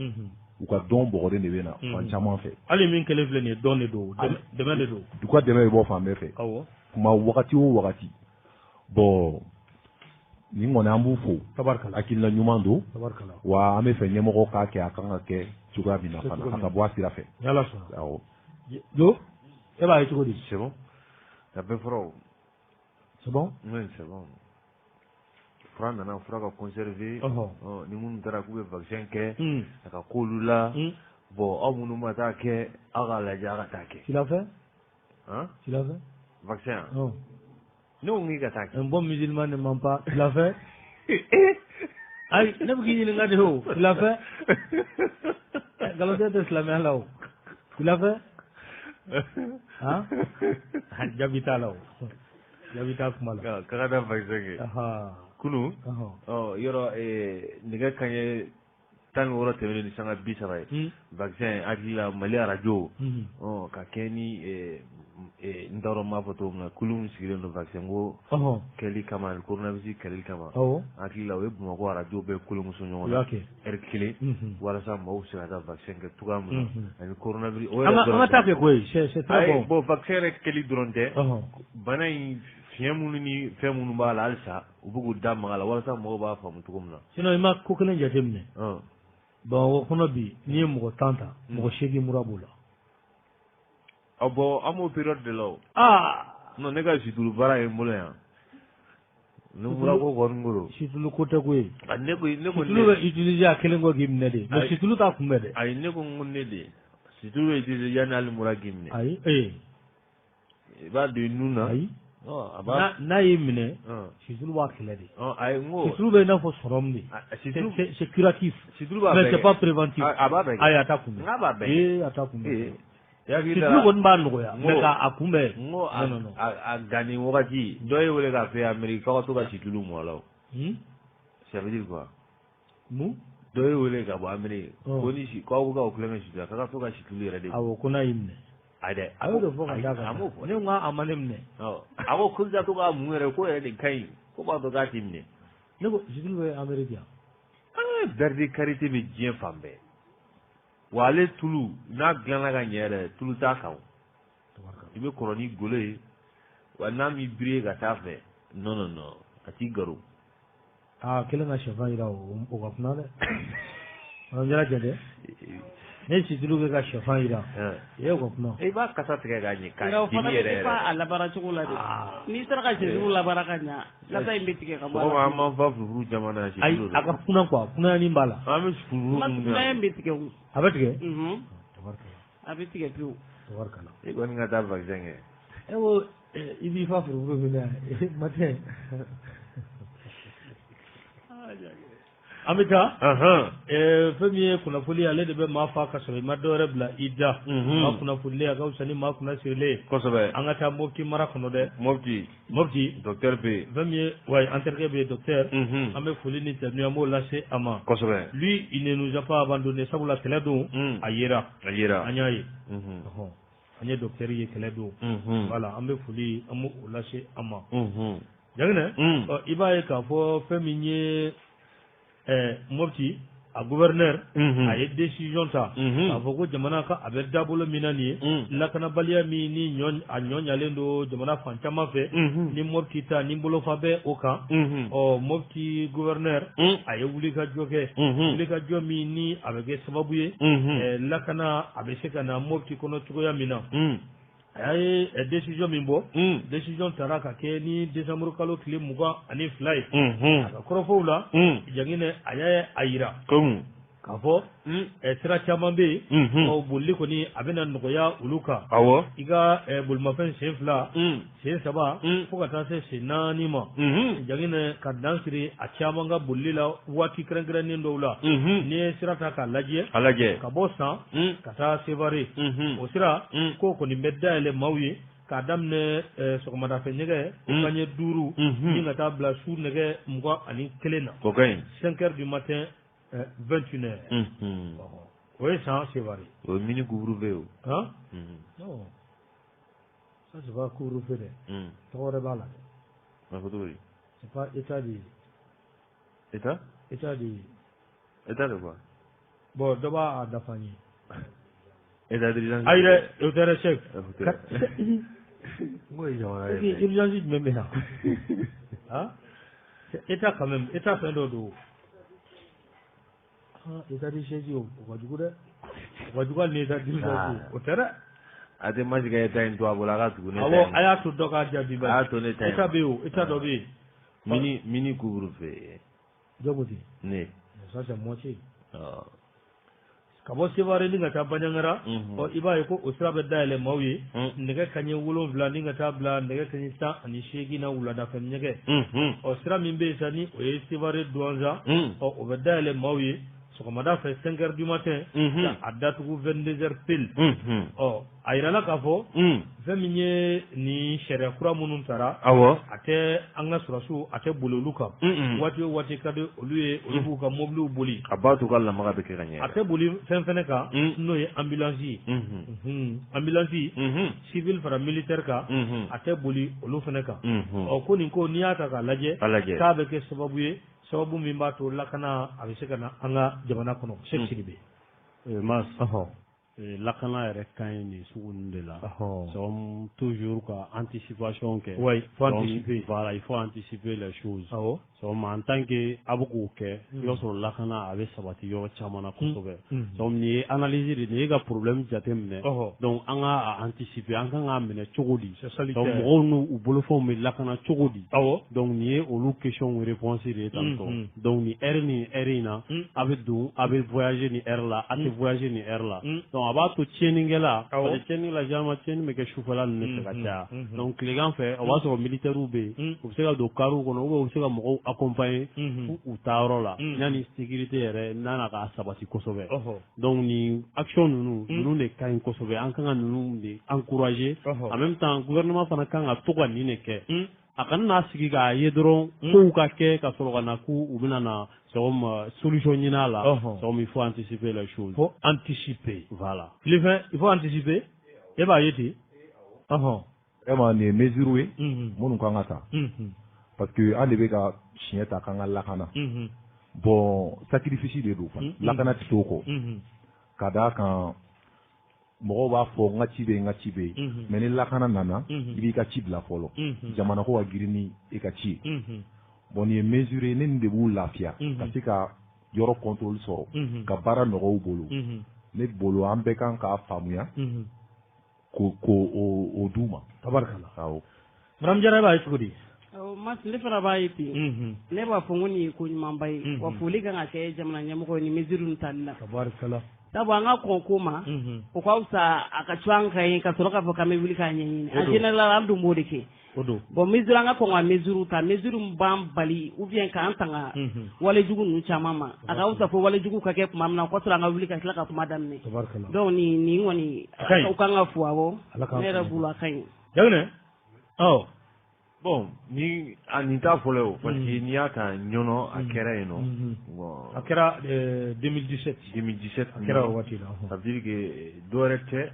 Speaker 6: U ka dɔn bɔgɔden de bɛ na fan caman fɛ.
Speaker 1: Hali min kelen filɛ nin ye, dɔn de don, dɛmɛ de don.
Speaker 6: U ka dɛmɛ bɛ bɔ fan bɛɛ fɛ.
Speaker 1: Awɔ.
Speaker 6: Kuma wagati o wagati. Bon, nin kɔni an b'u fo.
Speaker 1: Tabarikala.
Speaker 6: Hakilina ɲuman don.
Speaker 1: Tabarikala.
Speaker 6: Wa an bɛ fɛ ɲɛmɔgɔw k'a kɛ a kan ka kɛ cogoya min na fana, a ka bɔ a sira fɛ.
Speaker 1: Ni Ala sɔnna.
Speaker 6: Awɔ.
Speaker 1: Jo, e b'a ye cogo di?
Speaker 2: C'est bon. A bɛɛ fɔra o.
Speaker 1: C'est bon?
Speaker 2: Oui, c'est bon. Fura nana, fura ka conserver. Ni minnu taara k'u bɛ vaccin kɛ, a ka k'olu la. Bon, aw minnu ma taa kɛ, aw k'a lajɛ aw ka taa kɛ.
Speaker 1: Tu l'as fait?
Speaker 2: Hein?
Speaker 1: Tu l'as fait?
Speaker 2: Vaccin? Ne ko k'i ka taa kɛ.
Speaker 1: Un bon musulman ne ment pas. Tu l'as fait? Ayi, ne bɛ k'i ɲininka de o. Tu l'as fait? Nkalon tɛ silamɛya la o. Tu l'as fait? Hein? Jaabi t'a la o. Jaabi t'a kuma la.
Speaker 2: K'a ka taa vaccin kɛ. Kunu, yɔrɔ nɛgɛ kanɲɛ 16 tɛmɛnen ni sanga 30 ye, vaccin hakili la Mali arajo, ka kɛ ni n t'a dɔn n b'a fɔ cogo min na, kulu min sigilen don vaccin ko kɛli kama, coronavirus kɛlɛli kama, hakili la o ye Bamakɔ arajo bɛɛ kolomuso ɲɔgɔn na heure kelen, walasa maaw bɛ se ka taa vaccin kɛ cogoya min na ani coronavirus.
Speaker 1: An ka taa kɛ koyi, c'est très bon.
Speaker 2: Bon, vaccin yɛrɛ kɛli dɔrɔn tɛ, bana in fiɲɛ minnu ni fɛn minnu b'a la halisa u bɛ k'u da maga a la walasa mɔgɔw b'a faamu cogo min na.
Speaker 1: Sinon i ma ko kelen jateminɛ. Bamakɔ kɔnɔ bi n'i ye mɔgɔ 10 ta, mɔgɔ 8 mura b'o la.
Speaker 2: Ah bon, an b'o période de la o. Non, ne ka situlu baara ye n bolo yan. Ni mura ko kɔni ko don.
Speaker 1: Situlu ko tɛ koyi.
Speaker 2: Ne ko
Speaker 1: situlu bɛ utiliser a kelen kɔ k'i minɛ de. Mais situlu t'a kunbɛn dɛ.
Speaker 2: Ayi, ne ko n ko ne de. Situlu bɛ utiliser yanni hali mura k'i minɛ.
Speaker 1: Ayi.
Speaker 2: I b'a don i nun na.
Speaker 1: Ayi. N'a y'i minɛ, situlu b'a kɛlɛ de.
Speaker 2: Ayi, n ko
Speaker 1: situlu bɛ i n'a fɔ sɔrɔmu de. C'est curatif.
Speaker 2: Situlu b'a bɛɛ kɛ.
Speaker 1: Mais c'est pas préventif.
Speaker 2: A b'a bɛɛ kɛ.
Speaker 1: Ayi, a t'a kunbɛn.
Speaker 2: N k'a b'a bɛɛ kɛ.
Speaker 1: Ee, a t'a kunbɛn. Situlu kɔni b'a nɔgɔya, mais k'a kunbɛn.
Speaker 2: N ko a ganni wagati dɔ ye wele k'a fɔ Amérique k'aw ka to ka situlu mɔ a la o. Ça veut dire quoi?
Speaker 1: Mun?
Speaker 2: Dɔ ye wele ka bɔ Amérique ko ni si k'aw bɛ k'aw tulonkɛ situlu la k'a ka to ka situlu yɛrɛ de.
Speaker 1: Awɔ, ko n'a y'i minɛ.
Speaker 2: Ayi dɛ.
Speaker 1: A y'o de fɔ ka d'a kan.
Speaker 2: A m'o fɔ.
Speaker 1: Ne ko a ma ne minɛ.
Speaker 2: A ko ko i ka to k'a mun yɛrɛ ko yɛrɛ de ka ɲi ko b'a dɔn k'a t'i minɛ.
Speaker 1: Ne ko situlu bɛ Amérique yan.
Speaker 2: Beurre de karité bɛ diɲɛ fan bɛɛ. Wa ale tulu n'a dilanna ka ɲɛ yɛrɛ tulu t'a kan. I bɛ kɔrɔ ni golo ye wa n'a m'i biri ka taa fɛ non non non a t'i garo.
Speaker 1: Aa kelen ka sɛfan jira o ka kuma dɛ. An jara jɛ dɛ. Ne situlu bɛ ka sɛfan jira. E o ka kuma.
Speaker 2: I b'a kasa tigɛ k'a ɲɛ k'a dimi yɛrɛ yɛrɛ.
Speaker 5: A labaara cogo la de. N'i sera ka situlu labaara ka ɲɛ lasa in bɛ tigɛ ka bɔ a la.
Speaker 2: Mɔgɔ an b'an fa furufuru caman na situlu.
Speaker 1: Ayi a ka kunna quoi kunnayani b'a la.
Speaker 2: An bɛ furufuru minnu
Speaker 5: kunna in bɛ tigɛ o.
Speaker 1: A bɛ tigɛ.
Speaker 5: A bɛ tigɛ pewu.
Speaker 1: Tabarikala.
Speaker 2: E kɔni ka taa vaccin kɛ.
Speaker 1: E ko i b'i fa furufuru min na matin. An bɛ taa fɛn min ye kunnafoni ale de bɛ maa fa ka sɔrɔ i ma dɔwɛrɛ bila i da. Maa kunnafonilen a ka fisa ni maa kunnasirilen ye.
Speaker 2: Kosɛbɛ.
Speaker 1: An ka taa Mopti mara kɔnɔ dɛ.
Speaker 2: Mopti. Docteur bɛ yen.
Speaker 1: Fɛn min ye wayi an terikɛ bɛ yen docteur. An bɛ foli ni tanuni an b'o lase a ma.
Speaker 2: Kosɛbɛ.
Speaker 1: Lui il ne nous a pas abandonné sabula kɛlɛ don. A yera.
Speaker 2: A yera.
Speaker 1: An y'a ye. An ye docteur ye kɛlɛ don. Voilà an bɛ foli an b'o lase a ma. Jaginɛ. I b'a ye k'a fɔ fɛn min ye. Mopti a gouverneur a ye décision ta k'a fɔ ko jamana ka a bɛ dabolo min na nin ye lakanabaliya min ni a ɲɔ ɲalen don jamana fan caman fɛ ni Mopti ta ni bolofa bɛ o kan ɔ Mopti gouverneur a ye wulikajɔ kɛ wulikajɔ min ni a bɛ kɛ sababu ye lakana a bɛ se ka na Mopti kɔnɔ cogoya min na. A ye décision min bɔ décision taara ka kɛ ni décembre kalo tile 22 ye a ka kɔrɔfɔw la Jaginɛ a y'a a yira k'a fɔ sira caman bɛ yen ɔ bolili kɔni a bɛna nɔgɔya olu kan.
Speaker 2: Awɔ.
Speaker 1: I ka bolimafɛn sen 2 sen 3 fo ka taa se sen 4 ma. Jaginɛ ka dan siri a caman ka bolili la waati kɛrɛnkɛrɛnnen dɔw la. N'i ye sira ta k'a lajɛ.
Speaker 2: A lajɛ.
Speaker 1: Ka bɔ San ka taa Sevare. O sira k'o kɔni bɛ dayɛlɛ maaw ye k'a daminɛ sɔgɔmadafɛ nɛgɛ kanɲɛ 5 ni ka taa bila su nɛgɛ 21 na.
Speaker 2: O ka ɲi.
Speaker 1: 5 heures du matin. 21 heures. O ye San Sevare.
Speaker 2: O ye mini couvre-feu o.
Speaker 1: Han? Non. Ça c'est pas couvre-feu dɛ. Tɔgɔ wɛrɛ b'a la dɛ.
Speaker 2: A fɔ cogo di?
Speaker 1: C'est pas état de.
Speaker 2: État?
Speaker 1: État de.
Speaker 2: État de quoi?
Speaker 1: Bon dɔ b'a dafa n ye.
Speaker 2: État d'urgence.
Speaker 1: Ayi dɛ, o tɛ dɛ chef.
Speaker 2: N ko ye jamana ye.
Speaker 1: Urgence jumɛn bɛ na? Han? C'est état quand même, état fɛn dɔ don. État de siège o ka jugu dɛ. O ka jugu hali ni état d'urgence o tɛ dɛ.
Speaker 2: A tɛ ma sigi ka état in to a bolo a ka tugu ne ta in.
Speaker 1: Awɔ a y'a to dɔ k'a jaabi ba.
Speaker 2: A y'a to ne ta in.
Speaker 1: État bɛ yen o état dɔ bɛ yen.
Speaker 2: Mini couvre-feu.
Speaker 1: Jɔn ko ten?
Speaker 2: Ne.
Speaker 1: Ça c'est moitié. Ka bɔ Sevare ni ka taa Bandiagara. Ɔ i b'a ye ko o sira bɛ dayɛlɛ maaw ye. Nɛgɛ kanɲɛ 7 ni ka taa bila nɛgɛ kanɲɛ 18 na wuladafɛ nɛgɛ. Ɔ sira min bɛ yen sa ni o ye Sevare Douentza. Ɔ o bɛ dayɛlɛ maaw ye. Sɔgɔmada fɛ 5 heures du matin. A datugu 22 heures pile. Ɔ a yirala k'a fɔ. Fɛn min ye nin sariya kura minnu tara.
Speaker 2: Awɔ.
Speaker 1: A tɛ an ka sɔrɔdasiw a tɛ boli olu kan. Waati o waati ka di olu ye olu b'u ka mobiliw boli.
Speaker 2: A b'a to ka lamaga bɛ kɛ ka ɲɛ.
Speaker 1: A tɛ boli fɛn fɛnɛ kan. N'o ye ambulance ye. Ambulance. Civil fara militaire kan. A tɛ boli olu fɛnɛ kan. Ɔ ko nin ko n'i y'a ta k'a lajɛ.
Speaker 2: A lajɛ.
Speaker 1: K'a bɛ kɛ sababu ye. Sababu min b'a to lakana a bɛ se ka na an ka jamana kɔnɔ. Cheikh Sidibe.
Speaker 3: Mas. Lakana yɛrɛ ka ɲi nin sugu ninnu de la. C'est toujours ka anticipation kɛ.
Speaker 1: Oui, faut anticiper.
Speaker 3: Voilà, il faut anticiper les choses.
Speaker 1: Awɔ.
Speaker 3: C'est en tant que a bɛ k'o kɛ, i b'a sɔrɔ lakana a bɛ sabati yɔrɔ caman na kosɛbɛ. Donc nin ye analyse de nin ye ka problème jateminɛ. Donc an ka anticiper, an kan k'a minɛ cogo di. Donc mɔgɔw n'u bolofɛnw bɛ lakana cogo di.
Speaker 1: Awɔ.
Speaker 3: Donc nin ye olu question réponse de ye tantôt. Donc nin heure ni heure in na, a bɛ don, a bɛ voyager nin heure la, a tɛ voyager nin heure la. Donc a b'a to tiɲɛnikɛla, parce que tiɲɛnikɛla généralement tiɲɛni bɛ kɛ sufɛla ninnu de fɛ ka caya. Donc tilegan fɛ o b'a sɔrɔ militaires bɛ yen, u bɛ se ka don kariw kɔnɔ ou bien u bɛ se ka mɔgɔw accompagner fo u taayɔrɔ la yanni sécurité yɛrɛ n'a na k'a sabati kosɛbɛ. Donc nin action ninnu de ka ɲi kosɛbɛ, an kan ka ninnu de encourager. En même temps gouvernement fana kan ka to ka nin de kɛ. A kana n'a sigi k'a ye dɔrɔn kow ka kɛ ka sɔrɔ ka na k'u bɛna na c'est comme solution ɲini a la. C'est comme il faut anticiper les choses.
Speaker 1: Faut anticiper.
Speaker 3: Voilà.
Speaker 1: Filifɛn, il faut anticiper. E b'a ye ten.
Speaker 6: Vraiment, nin ye mesure ye minnu kan ka ta. Parce que an de bɛ ka siɲɛ ta k'an ka lakana. Bon, sacrifice de don fana. Lakana tɛ t'o kɔ. Ka d'a kan mɔgɔw b'a fɔ n ka ci bɛ yen, n ka ci bɛ yen. Mais ni lakana nana, i b'i ka ci bila fɔlɔ. Jamana ko ka girin ni i ka ci ye. Bon, nin ye mesure ye, ne nin de b'u lafiya. Ka se ka yɔrɔ contrôle sɔrɔ. Ka baara nɔgɔw bolo. Ne bolo an bɛɛ kan k'a faamuya. Ko o d'u ma.
Speaker 1: Tabarikala.
Speaker 6: Awɔ.
Speaker 1: Madame Jara, e b'a ye cogo di?
Speaker 5: Ne fana b'a ye ten. Ne b'a fɔ ko nin ye ko ɲumanba ye. Wa foli kan ka kɛ jamana ɲɛmɔgɔ ye ni mesure ninnu tali la.
Speaker 1: Tabarikala.
Speaker 5: Sabu an ka kɔn ko ma, o ka fisa a ka co an kan ye ka sɔrɔ k'a fɔ k'an bɛ wuli k'a ɲɛɲini. En général an dun b'o de kɛ. Bon, mesure an ka kɔn ka mesure ta, mesure min b'an bali ou bien k'an tanga walejugu ninnu caman ma. A ka fisa fo walejugu ka kɛ tuma min na o ka sɔrɔ an ka wuli ka tila ka kuma daminɛ. Donc nin kɔni o kan ka fo, awɔ. Ne yɛrɛ bolo a ka ɲi.
Speaker 1: Jaginɛ, ɔ.
Speaker 2: Bon, ni a nin t'a fɔlɔ o, parce que n'i y'a ta Ɲɔnɔ, a kɛra yen nɔ. Bon,
Speaker 1: a kɛra 2017.
Speaker 2: 2017
Speaker 1: a kɛra o waati la.
Speaker 2: Ça veut dire que dɔwɛrɛ tɛ,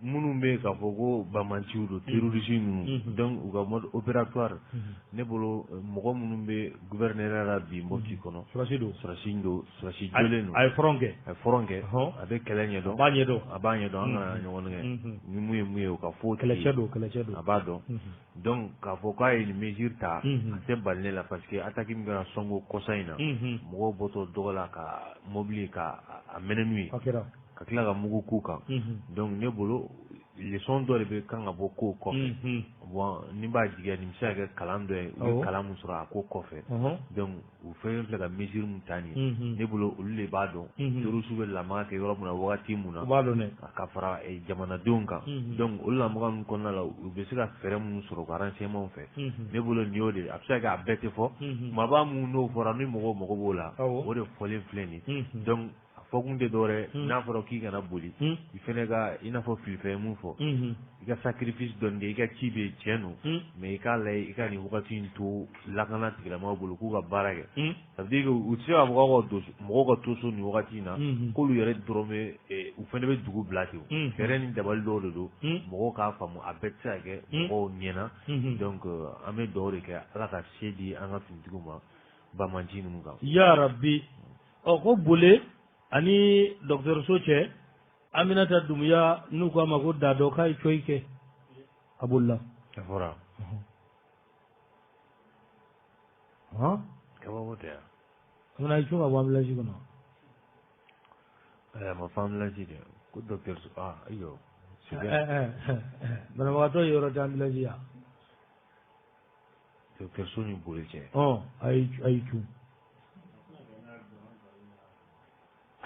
Speaker 2: minnu bɛ k'a fɔ ko banbaanciw don, terroriste ninnu, donc u ka mode opératoire, ne bolo mɔgɔ minnu bɛ gouvernement la bi Mopti kɔnɔ,
Speaker 1: sɔrɔsi don,
Speaker 2: sɔrɔsi don, sɔrɔsi jɔlen don.
Speaker 1: A ye front kɛ.
Speaker 2: A ye front kɛ. A bɛ kɛlɛ ɲɛdɔn.
Speaker 1: A b'a ɲɛdɔn.
Speaker 2: A b'a ɲɛdɔn, an kana ɲɔgɔn nɛgɛ. Ni mun ye mun ye, o ka fɔ.
Speaker 1: Kɛlɛcɛ don, kɛlɛcɛ don.
Speaker 2: A b'a dɔn. Donc k'a fɔ k'a ye nin mesure ta, a tɛ bali ne la, parce que attaque min kɛra Sɔngo kɔsa in na, mɔgɔw bɔtɔ dɔgɔ la ka mobili ka a mɛnɛ n'u ye.
Speaker 1: A kɛra.
Speaker 2: Ka tila ka mugu k'u kan. Donc ne bolo leçon dɔ de bɛ kan ka bɔ kow kɔfɛ. Bon, ni b'a jigiya nin bɛ se ka kɛ kalan dɔ ye, u ye kalan min sɔrɔ a ko kɔfɛ. Donc u fɛn filɛ ka mesure min ta nin ye, ne bolo olu de b'a dɔn terroristes bɛ lamaga kɛ yɔrɔ min na wagati mun na.
Speaker 1: U b'a dɔn dɛ.
Speaker 2: Ka fara jamanadenw kan. Donc olu lamaga ninnu kɔnɔna la, u bɛ se ka fɛɛrɛ minnu sɔrɔ u ka renseignement fɛ. Ne bolo nin y'o de ye. A bɛ se ka kɛ a bɛɛ tɛ fɔ. Kumaba mun n'o fɔra ni mɔgɔw mago b'o la, o de fɔlen filɛ nin ye. Donc fɔkun tɛ dɔwɛrɛ, n'a fɔra k'i kana boli, i fɛnɛ ka i n'a fɔ filifɛn mun fɔ, i ka sacrifice dɔɔni kɛ, i ka ci bɛ yen tiɲɛ don, mais i k'a lajɛ i ka nin wagati in to lakana tigilamɔgɔw bolo k'u ka baara kɛ. Ça veut dire que u tɛ se k'a fɔ k'aw ka don mɔgɔw ka to so nin wagati in na, k'olu yɛrɛ dɔrɔn bɛ u fɛnɛ bɛ dugu bila ten. Fɛɛrɛ ni dabali dɔw de don, mɔgɔw k'a faamu, a bɛɛ tɛ se ka kɛ mɔgɔw ɲɛna. Donc an bɛ dugawu de kɛ Ala ka se di an ka finitigiw ma banbaanci ninnu kan.
Speaker 1: Ya Rabbi. Ɔ, ko bole ani dɔgɔtɔrɔso cɛ, Aminata Dumuya n'u k'a ma ko Dadɔ, k'a ye coyi kɛ a bolila.
Speaker 2: A fɔra. Kabako tɛ yan.
Speaker 1: Amina ye co ka bɔ ambulance kɔnɔ.
Speaker 2: Ayi, a ma fɔ ambulance dɛ, ko dɔgɔtɔrɔso, ah ayiwa.
Speaker 1: Banabagatɔ ye yɔrɔ tɛ ambulance ya.
Speaker 2: Dɔgɔtɔrɔso ni boli cɛ.
Speaker 1: Ɔ, a ye cun.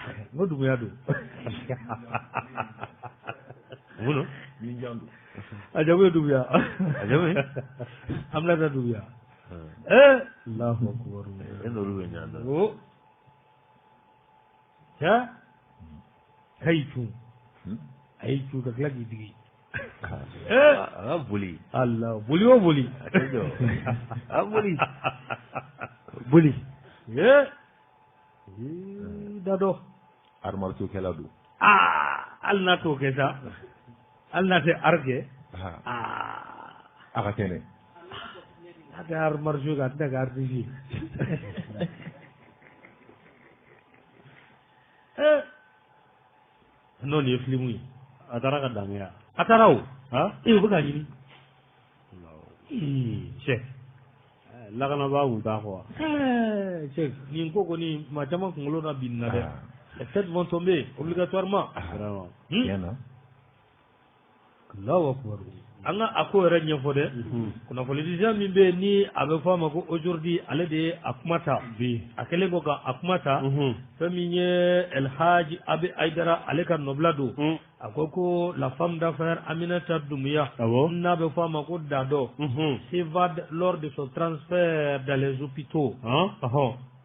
Speaker 1: N ko Dumuya don.
Speaker 2: Mun don?
Speaker 6: Min jan don.
Speaker 1: A jamu ye Dumuya.
Speaker 2: A jamu ye?
Speaker 1: Aminata Dumuya. Allahu akbar.
Speaker 2: E n'olu bɛ ɲɔgɔn dɔn.
Speaker 1: O. Cɛ. K'a y'i cun. A y'i cun ka tila k'i digi.
Speaker 2: A ka boli.
Speaker 1: Allah, boli o boli.
Speaker 2: A tɛ jɔ. A boli.
Speaker 1: Boli. Dadɔ.
Speaker 6: Arts martiaux kɛla don.
Speaker 1: Aa, hali n'a t'o kɛ sa, hali n'a tɛ art kɛ.
Speaker 6: A ka kɛnɛ.
Speaker 1: A tɛ arts martiaux kɛ, a tɛna kɛ artiste ye. N'o nin ye filimu ye.
Speaker 3: A taara ka dan kɛ yan.
Speaker 1: A taara o. Ee, u bɛ k'a ɲini. Cɛ.
Speaker 3: Lakanabaa kun t'a kɔ wa?
Speaker 1: Cɛ, nin ko kɔni maa caman kunkolo na bin na dɛ. Les têtes vont tomber obligatoirement.
Speaker 3: Vraiment.
Speaker 6: Tiɲɛ na.
Speaker 1: Allahu akbar. An ka a ko yɛrɛ ɲɛfɔ dɛ. Kunnafonidila min bɛ yen ni a bɛ fɔ a ma ko aujourd'hui, ale de ye a kuma ta.
Speaker 3: Bi.
Speaker 1: A kɛlen kɔ ka a kuma ta. Fɛn min ye El Hadj Abi Aïdara, ale ka nɔbila don. A ko ko la femme d'affaires Aminata Doumbouya, n'a bɛ fɔ a ma ko Dadɔ, s'évade lors de son transfert dans les hôpitaux.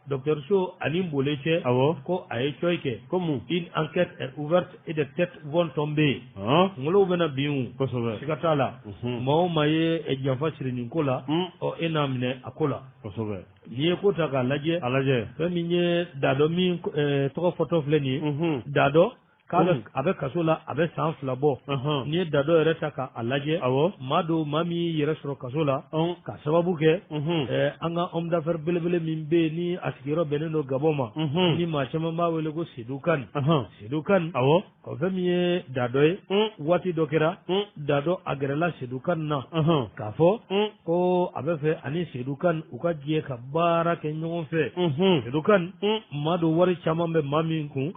Speaker 1: Dɔgɔtɔrɔso ani Bole cɛ. Ko a ye cɔyi kɛ.
Speaker 3: Ko mun?
Speaker 1: Une enquête est ouverte et des têtes vont tomber. Kunkolow bɛna bin.
Speaker 3: Kosɛbɛ.
Speaker 1: Siga t'a la. Maa o maa ye janfa siri nin ko la, ɔ e n'a minɛ a ko la.
Speaker 3: Kosɛbɛ.
Speaker 1: N'i ye ko ta k'a lajɛ.
Speaker 3: A lajɛ.
Speaker 1: Fɛn min ye Dadɔ min tɔgɔ fɔtɔ filɛ nin ye. Dadɔ k'a bɛ a bɛ kaso la, a bɛ san 2 bɔ. N'i ye Dadɔ yɛrɛ ta k'a lajɛ, maa don, maa min y'i yɛrɛ sɔrɔ kaso la ka sababu kɛ an ka homme d'affaires belebele min bɛ yen ni a sigiyɔrɔ bɛnnen don Gabon ma, ni maa caman b'a wele ko Seydou Kane. Seydou Kane. O fɛn min ye Dadɔ ye, waati dɔ kɛra, Dadɔ a gɛrɛla Seydou Kane na k'a fɔ ko a bɛ fɛ ani Seydou Kane u ka jɛ ka baara kɛ ɲɔgɔn fɛ. Seydou Kane, maa don, wari caman bɛ maa min kun,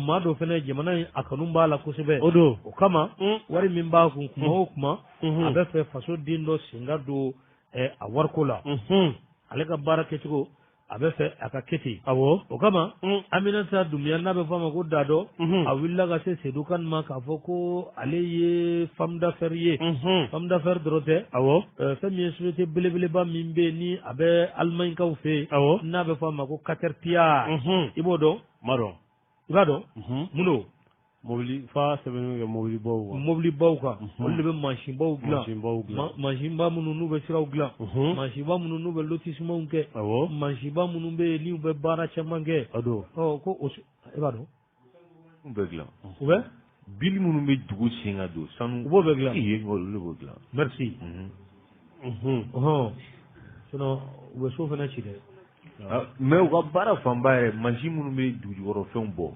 Speaker 1: maa don fɛnɛ, jamana in a kanu b'a la kosɛbɛ.
Speaker 3: O don.
Speaker 1: O kama, wari min b'a kun, kuma o kuma, a bɛ fɛ faso den dɔ sen ka don a wariko la. Ale ka baara kɛcogo, a bɛ fɛ a ka kɛ ten. O kama, Aminata Dunbiya, n'a bɛ fɔ a ma ko Dadɔ, a wulila ka se Seydou Kane ma k'a fɔ ko ale ye femme d'affaires ye. Femme d'affaires dɔrɔn tɛ. Fɛn min ye société belebeleba min bɛ yen ni a bɛ Allemagne kaw fɛ yen, n'a bɛ fɔ a ma ko Caterpillar. I b'o dɔn?
Speaker 3: Ma dɔn.
Speaker 1: I b'a dɔn? Mun don?
Speaker 3: Mobili fa sɛbɛnni kɛ mobilibaw kan.
Speaker 1: Mobilibaw kan. Olu de bɛ mansinbaw dilan. Mansinba minnu n'u bɛ siraw dilan. Mansinba minnu n'u bɛ lotissement kɛ. Mansinba minnu bɛ yen n'u bɛ baara caman kɛ. Ɔ ko o, i b'a dɔn?
Speaker 2: U bɛ dilan.
Speaker 1: U bɛ?
Speaker 2: Bili minnu bɛ dugu sen ka don sanu.
Speaker 1: U b'o bɛɛ dilan.
Speaker 2: Ee, olu de b'o dilan.
Speaker 1: Merci. Sinon u bɛ so fana ci dɛ.
Speaker 2: Mais u ka baara fanba yɛrɛ, mansin minnu bɛ dugujukɔrɔ fɛnw bɔ,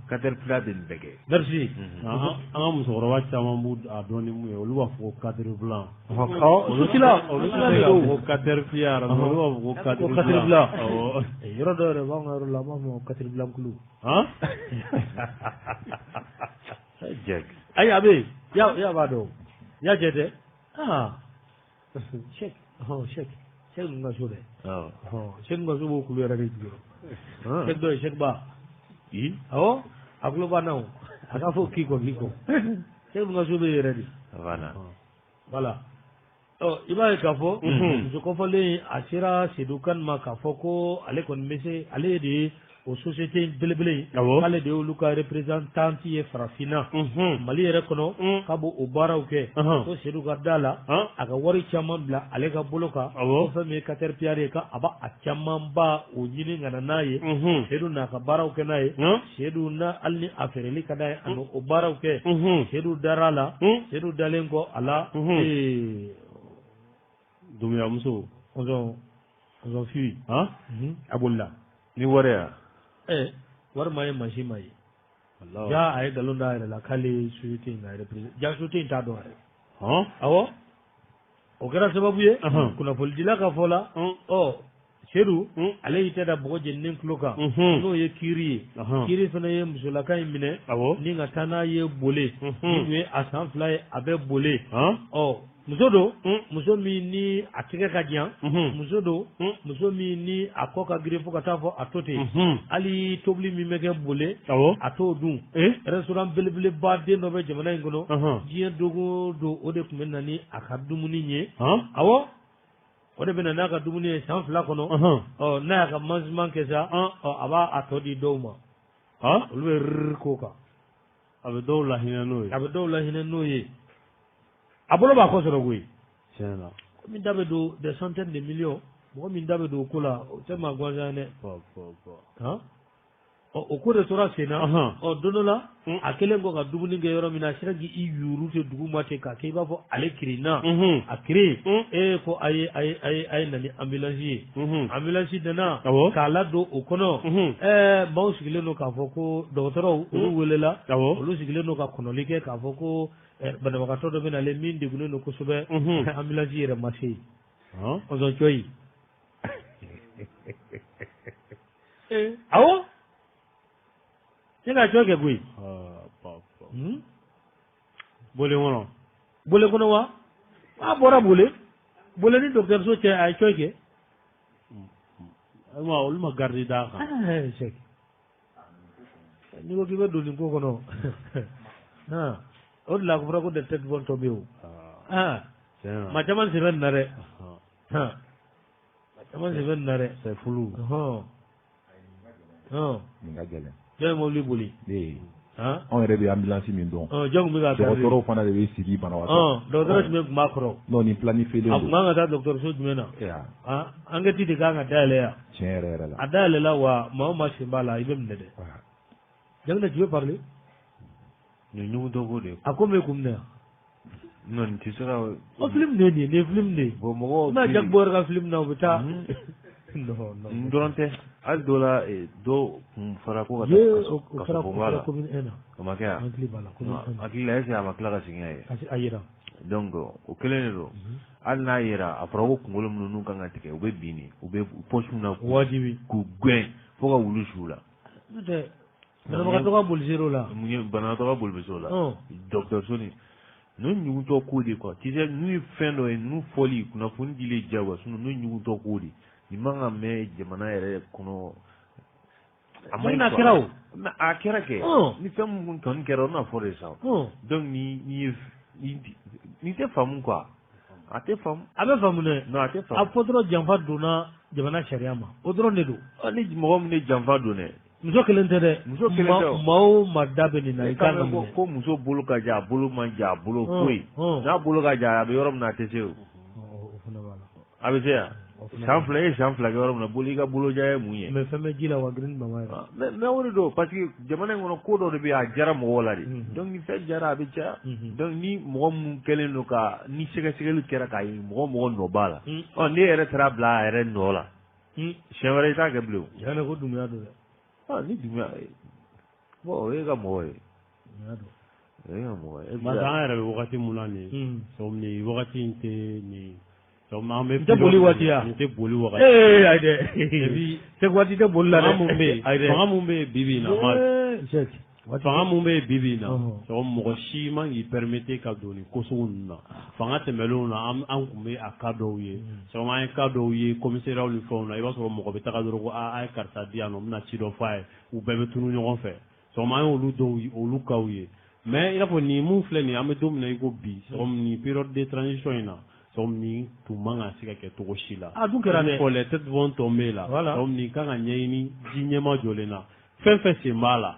Speaker 2: Caterpillar bɛ nin bɛɛ kɛ.
Speaker 1: Merci.
Speaker 3: An ka musokɔrɔba caman b'u a dɔn ni mun ye, olu b'a fɔ ko Caterpillar.
Speaker 1: Olu tila
Speaker 3: olu tɛ k'a fɔ ko Caterpillar, olu b'a fɔ ko
Speaker 1: Caterpillar. Yɔrɔ dɔ yɛrɛ b'an ka yɔrɔ la, an b'a fɔ Caterpillar kulu. Ayi, a bɛ yen, ya b'a dɔn, ya jɛ tɛ. Cheikh, Cheikh, Cheikh ninnu ka so dɛ. Cheikh ninnu ka so b'o kulu yɛrɛ de jukɔrɔ. Cheikh dɔ ye Cheikh Ba. Awɔ, a tulo b'an na o. A k'a fɔ k'i kɔ k'i kɔ. Cheikh ninnu ka so bɛ yen yɛrɛ de. Voilà. Ɔ i b'a ye k'a fɔ muso kɔfɔlen a sera Seydou Kane ma k'a fɔ ko ale kɔni bɛ se, ale de ye o société belebele ye, k'ale de y'olu ka représentante ye farafinna, Mali yɛrɛ kɔnɔ, k'a b'o o baaraw kɛ. Ko Seydou ka da la, a ka wari caman bila ale ka bolo kan, ko fɛn min ye Caterpillar ye, k'a b'a a camanba o ɲini ka na n'a ye. Seydou n'a ka baaraw kɛ n'a ye. Seydou n'a hali ni a feereli ka d'a ye, a n'o baaraw kɛ. Seydou dara a la. Seydou dalen kɔ a la,
Speaker 3: Dunbiya muso.
Speaker 1: On fui. A bolila.
Speaker 2: Ni wari ya?
Speaker 1: Wari ma ye, mansin ma ye. Ja, a ye nkalon da a yɛrɛ la k'ale ye société in ka représentant. Ja, société in t'a dɔn yɛrɛ. Awɔ. O kɛra sababu ye, kunnafonidila ka fɔ la, ɔ Seydou, ale y'i tɛ da bɔgɔ jeninen tulo kan, n'o ye kiiri ye. Kiiri fana ye musolaka in minɛ ni ka taa n'a ye Bole. Ni tun ye a san 2 ye, a bɛ Bole. Ɔ muso don, muso min ni a tɛgɛ ka jan, muso don, muso min ni a kɔ ka girin fo ka taa fɔ a to ten. Hali tobili min bɛ kɛ Bole, a t'o dun. Restaurant belebeleba den dɔ bɛ jamana in kɔnɔ, diɲɛ don o don, o de tun bɛ na ni a ka dumuni ye. Awɔ, o de bɛ na n'a ka dumuni ye san 2 kɔnɔ. Ɔ n'a y'a ka mansiman kɛ sa, ɔ a b'a a tɔ di dɔw ma. Olu bɛ rrrr k'o kan.
Speaker 3: A bɛ dɔw lahinɛ n'o ye.
Speaker 1: A bɛ dɔw lahinɛ n'o ye. A bolo b'a kɔ sɔrɔ koyi.
Speaker 3: Tiɲɛ na.
Speaker 1: Min da bɛ don des centaines de millions, mɔgɔ min da bɛ don o ko la, o tɛ maa gansan ye dɛ. Ɔ o ko de tora sen na. Ɔ don dɔ la, a kɛlen kɔ ka dumuni kɛ yɔrɔ min na, a sera k'i yuru ten dugu ma ten, k'a kɛ i b'a fɔ ale kirinna. A kirin, ee ko a ye a ye a ye a ye na ni ambulance ye. Ambulance nana k'a ladon o kɔnɔ. Ɛɛ, maaw sigilen don k'a fɔ ko dɔgɔtɔrɔw, olu welela. Olu sigilen don ka kɔnɔli kɛ k'a fɔ ko banabagatɔ dɔ bɛ nalen min degunnen don kosɛbɛ. Ambulance yɛrɛ ma se yen. Ɔsɔn cɔyi. Awɔ. Ne ka cɔ kɛ koyi.
Speaker 3: Bole kɔnɔ.
Speaker 1: Bole kɔnɔ wa? A bɔra Bole. Bole ni dɔgɔtɔrɔso cɛ, a ye cɔ kɛ.
Speaker 3: Olu ma garde d'a kan.
Speaker 1: Cheikh. N'i ko k'i bɛ don nin ko kɔnɔ, o de la a fɔra ko des têtes vont tomber o. Maa caman sen bɛ nin na dɛ. Maa caman sen bɛ nin na dɛ.
Speaker 3: C'est flou.
Speaker 6: Nin ka gɛlɛn.
Speaker 1: Jɔn ye mobili boli?
Speaker 6: Ne ye. Anw yɛrɛ bɛ ambulance min dɔn.
Speaker 1: Jɔn tun bɛ k'a
Speaker 6: Dɔgɔtɔrɔw fana de bɛ sigi banabaatɔ.
Speaker 1: Dɔgɔtɔrɔ jumɛn tun b'a kɔrɔ?
Speaker 6: Non, nin planifié don.
Speaker 1: A tun kan ka taa dɔgɔtɔrɔso jumɛn na? Enquête de kan ka dayɛlɛ yan.
Speaker 6: Tiɲɛ yɛrɛ yɛrɛ la.
Speaker 1: A dayɛlɛla wa maa o maa sen b'a la i bɛ minɛ dɛ. Jaginɛ, tu veux parler?
Speaker 2: Nin ɲugutɔ ko de.
Speaker 1: A ko bɛ kun minɛ yan.
Speaker 2: Non, nin tɛ se ka.
Speaker 1: O film de ye nin ye, nin ye film de ye.
Speaker 2: Bon, mɔgɔw.
Speaker 1: I ma Jack Bauer ka film na u bɛ taa. Non, non.
Speaker 2: Nin dɔrɔn tɛ, hali dɔ la dɔw kun fɔra ko ka taa kaso bonba la.
Speaker 1: Commune 1 na.
Speaker 2: O ma kɛ yan.
Speaker 1: Hakili b'a la commune 1.
Speaker 2: Hakili la, est ce que a ma tila ka segin a ye?
Speaker 1: A yera.
Speaker 2: Donc o kelen de don. Hali n'a yera, a fɔra ko kunkolo minnu n'u kan ka tigɛ, u bɛ bin de, u bɛ poche na.
Speaker 1: Wajibi.
Speaker 2: K'u gɛn fo ka wulu su la.
Speaker 1: N'o tɛ banabagatɔ ka boli ser'o la.
Speaker 2: Mun ye banabagatɔ ka boli bɛ s'o la. Dɔgɔtɔrɔso ni ninnu ɲugutɔ ko de quoi. Tu sais, ninnu ye fɛn dɔ ye, ninnu fɔli kunnafoni dilen diyagoya, sinon ninnu ɲugutɔ ko de. Nin man ka mɛn jamana yɛrɛ kɔnɔ.
Speaker 1: A ma ɲi kɛra o.
Speaker 2: A kɛra kɛ. Ni fɛn mun kɔni kɛra, o bɛna fɔ de sa. Donc ni nin tɛ faamu quoi. A tɛ faamu.
Speaker 1: A bɛ faamu dɛ.
Speaker 2: Non, a tɛ faamu.
Speaker 1: A fɔ dɔrɔn janfa donna jamana sariya ma. O dɔrɔn de don.
Speaker 2: Ni mɔgɔ min ye janfa don dɛ.
Speaker 1: Muso kelen tɛ dɛ.
Speaker 2: Muso kelen tɛ o.
Speaker 1: Maa o maa da bɛ nin na i kan ka minɛ.
Speaker 2: Ko muso bolo ka jan, a bolo man jan, a bolo foyi. N'a bolo ka jan, a bɛ yɔrɔ min na a tɛ se o.
Speaker 1: O fana b'a la.
Speaker 2: A bɛ se yan. San 2 ye san 2 kɛ yɔrɔ min na, bolo i ka boloja ye mun ye?
Speaker 1: Mais fɛn bɛ ji la wa girin ni mama yɛrɛ.
Speaker 2: Mais o de don, parce que jamana in kɔnɔ ko dɔ de bɛ yen, a diyara mɔgɔw la de. Donc ni fɛn diyara, a bɛ caya. Donc ni mɔgɔ mun kɛlen don ka ni sɛgɛsɛgɛli kɛra k'a ye mɔgɔ nɔ b'a la. Ɔ n'e yɛrɛ taara bila a yɛrɛ nɔ la. Siɲɛ wɛrɛ i t'a kɛ bilen o.
Speaker 1: Yala ko Dunbuya don dɛ.
Speaker 2: Ah, ni Dunbuya, bon, o ye ka mɔgɔ ye.
Speaker 1: Dunbuya don.
Speaker 2: O ye ka mɔgɔ ye.
Speaker 3: Parce que an yɛrɛ bɛ wagati mun na nin ye, nin wagati in tɛ nin.
Speaker 1: Nin tɛ boli waati ya.
Speaker 3: Nin tɛ boli wagati.
Speaker 1: Ee ayi dɛ. Segu waati tɛ boli la dɛ.
Speaker 3: Fanga mun bɛ yen bi bi in na. Fanga mun bɛ yen bi bi in na. Mɔgɔ si man k'i permettre ka don nin ko sugu ninnu na. Fanga tɛmɛnlenw na, an tun bɛ a cas dɔw ye. An ye cas dɔw ye commissariat ni fɛnw na. I b'a sɔrɔ mɔgɔ bɛ taga dɔrɔn ko a ye karisa di yan nɔ, n bɛna ci dɔ fɔ a ye. U bɛɛ bɛ tunu ɲɔgɔn fɛ. An ye olu dɔw olu cas ye. Mais i n'a fɔ nin mun filɛ nin ye, an bɛ don min na i ko bi, nin période de transition in na. Nin tun man ka se ka kɛ cogo si la.
Speaker 1: A dun kɛra dɛ.
Speaker 3: Les têtes vont tomber là. Nin kan ka ɲɛɲini ji ɲɛma jɔlen na. Fɛn fɛn sen b'a la.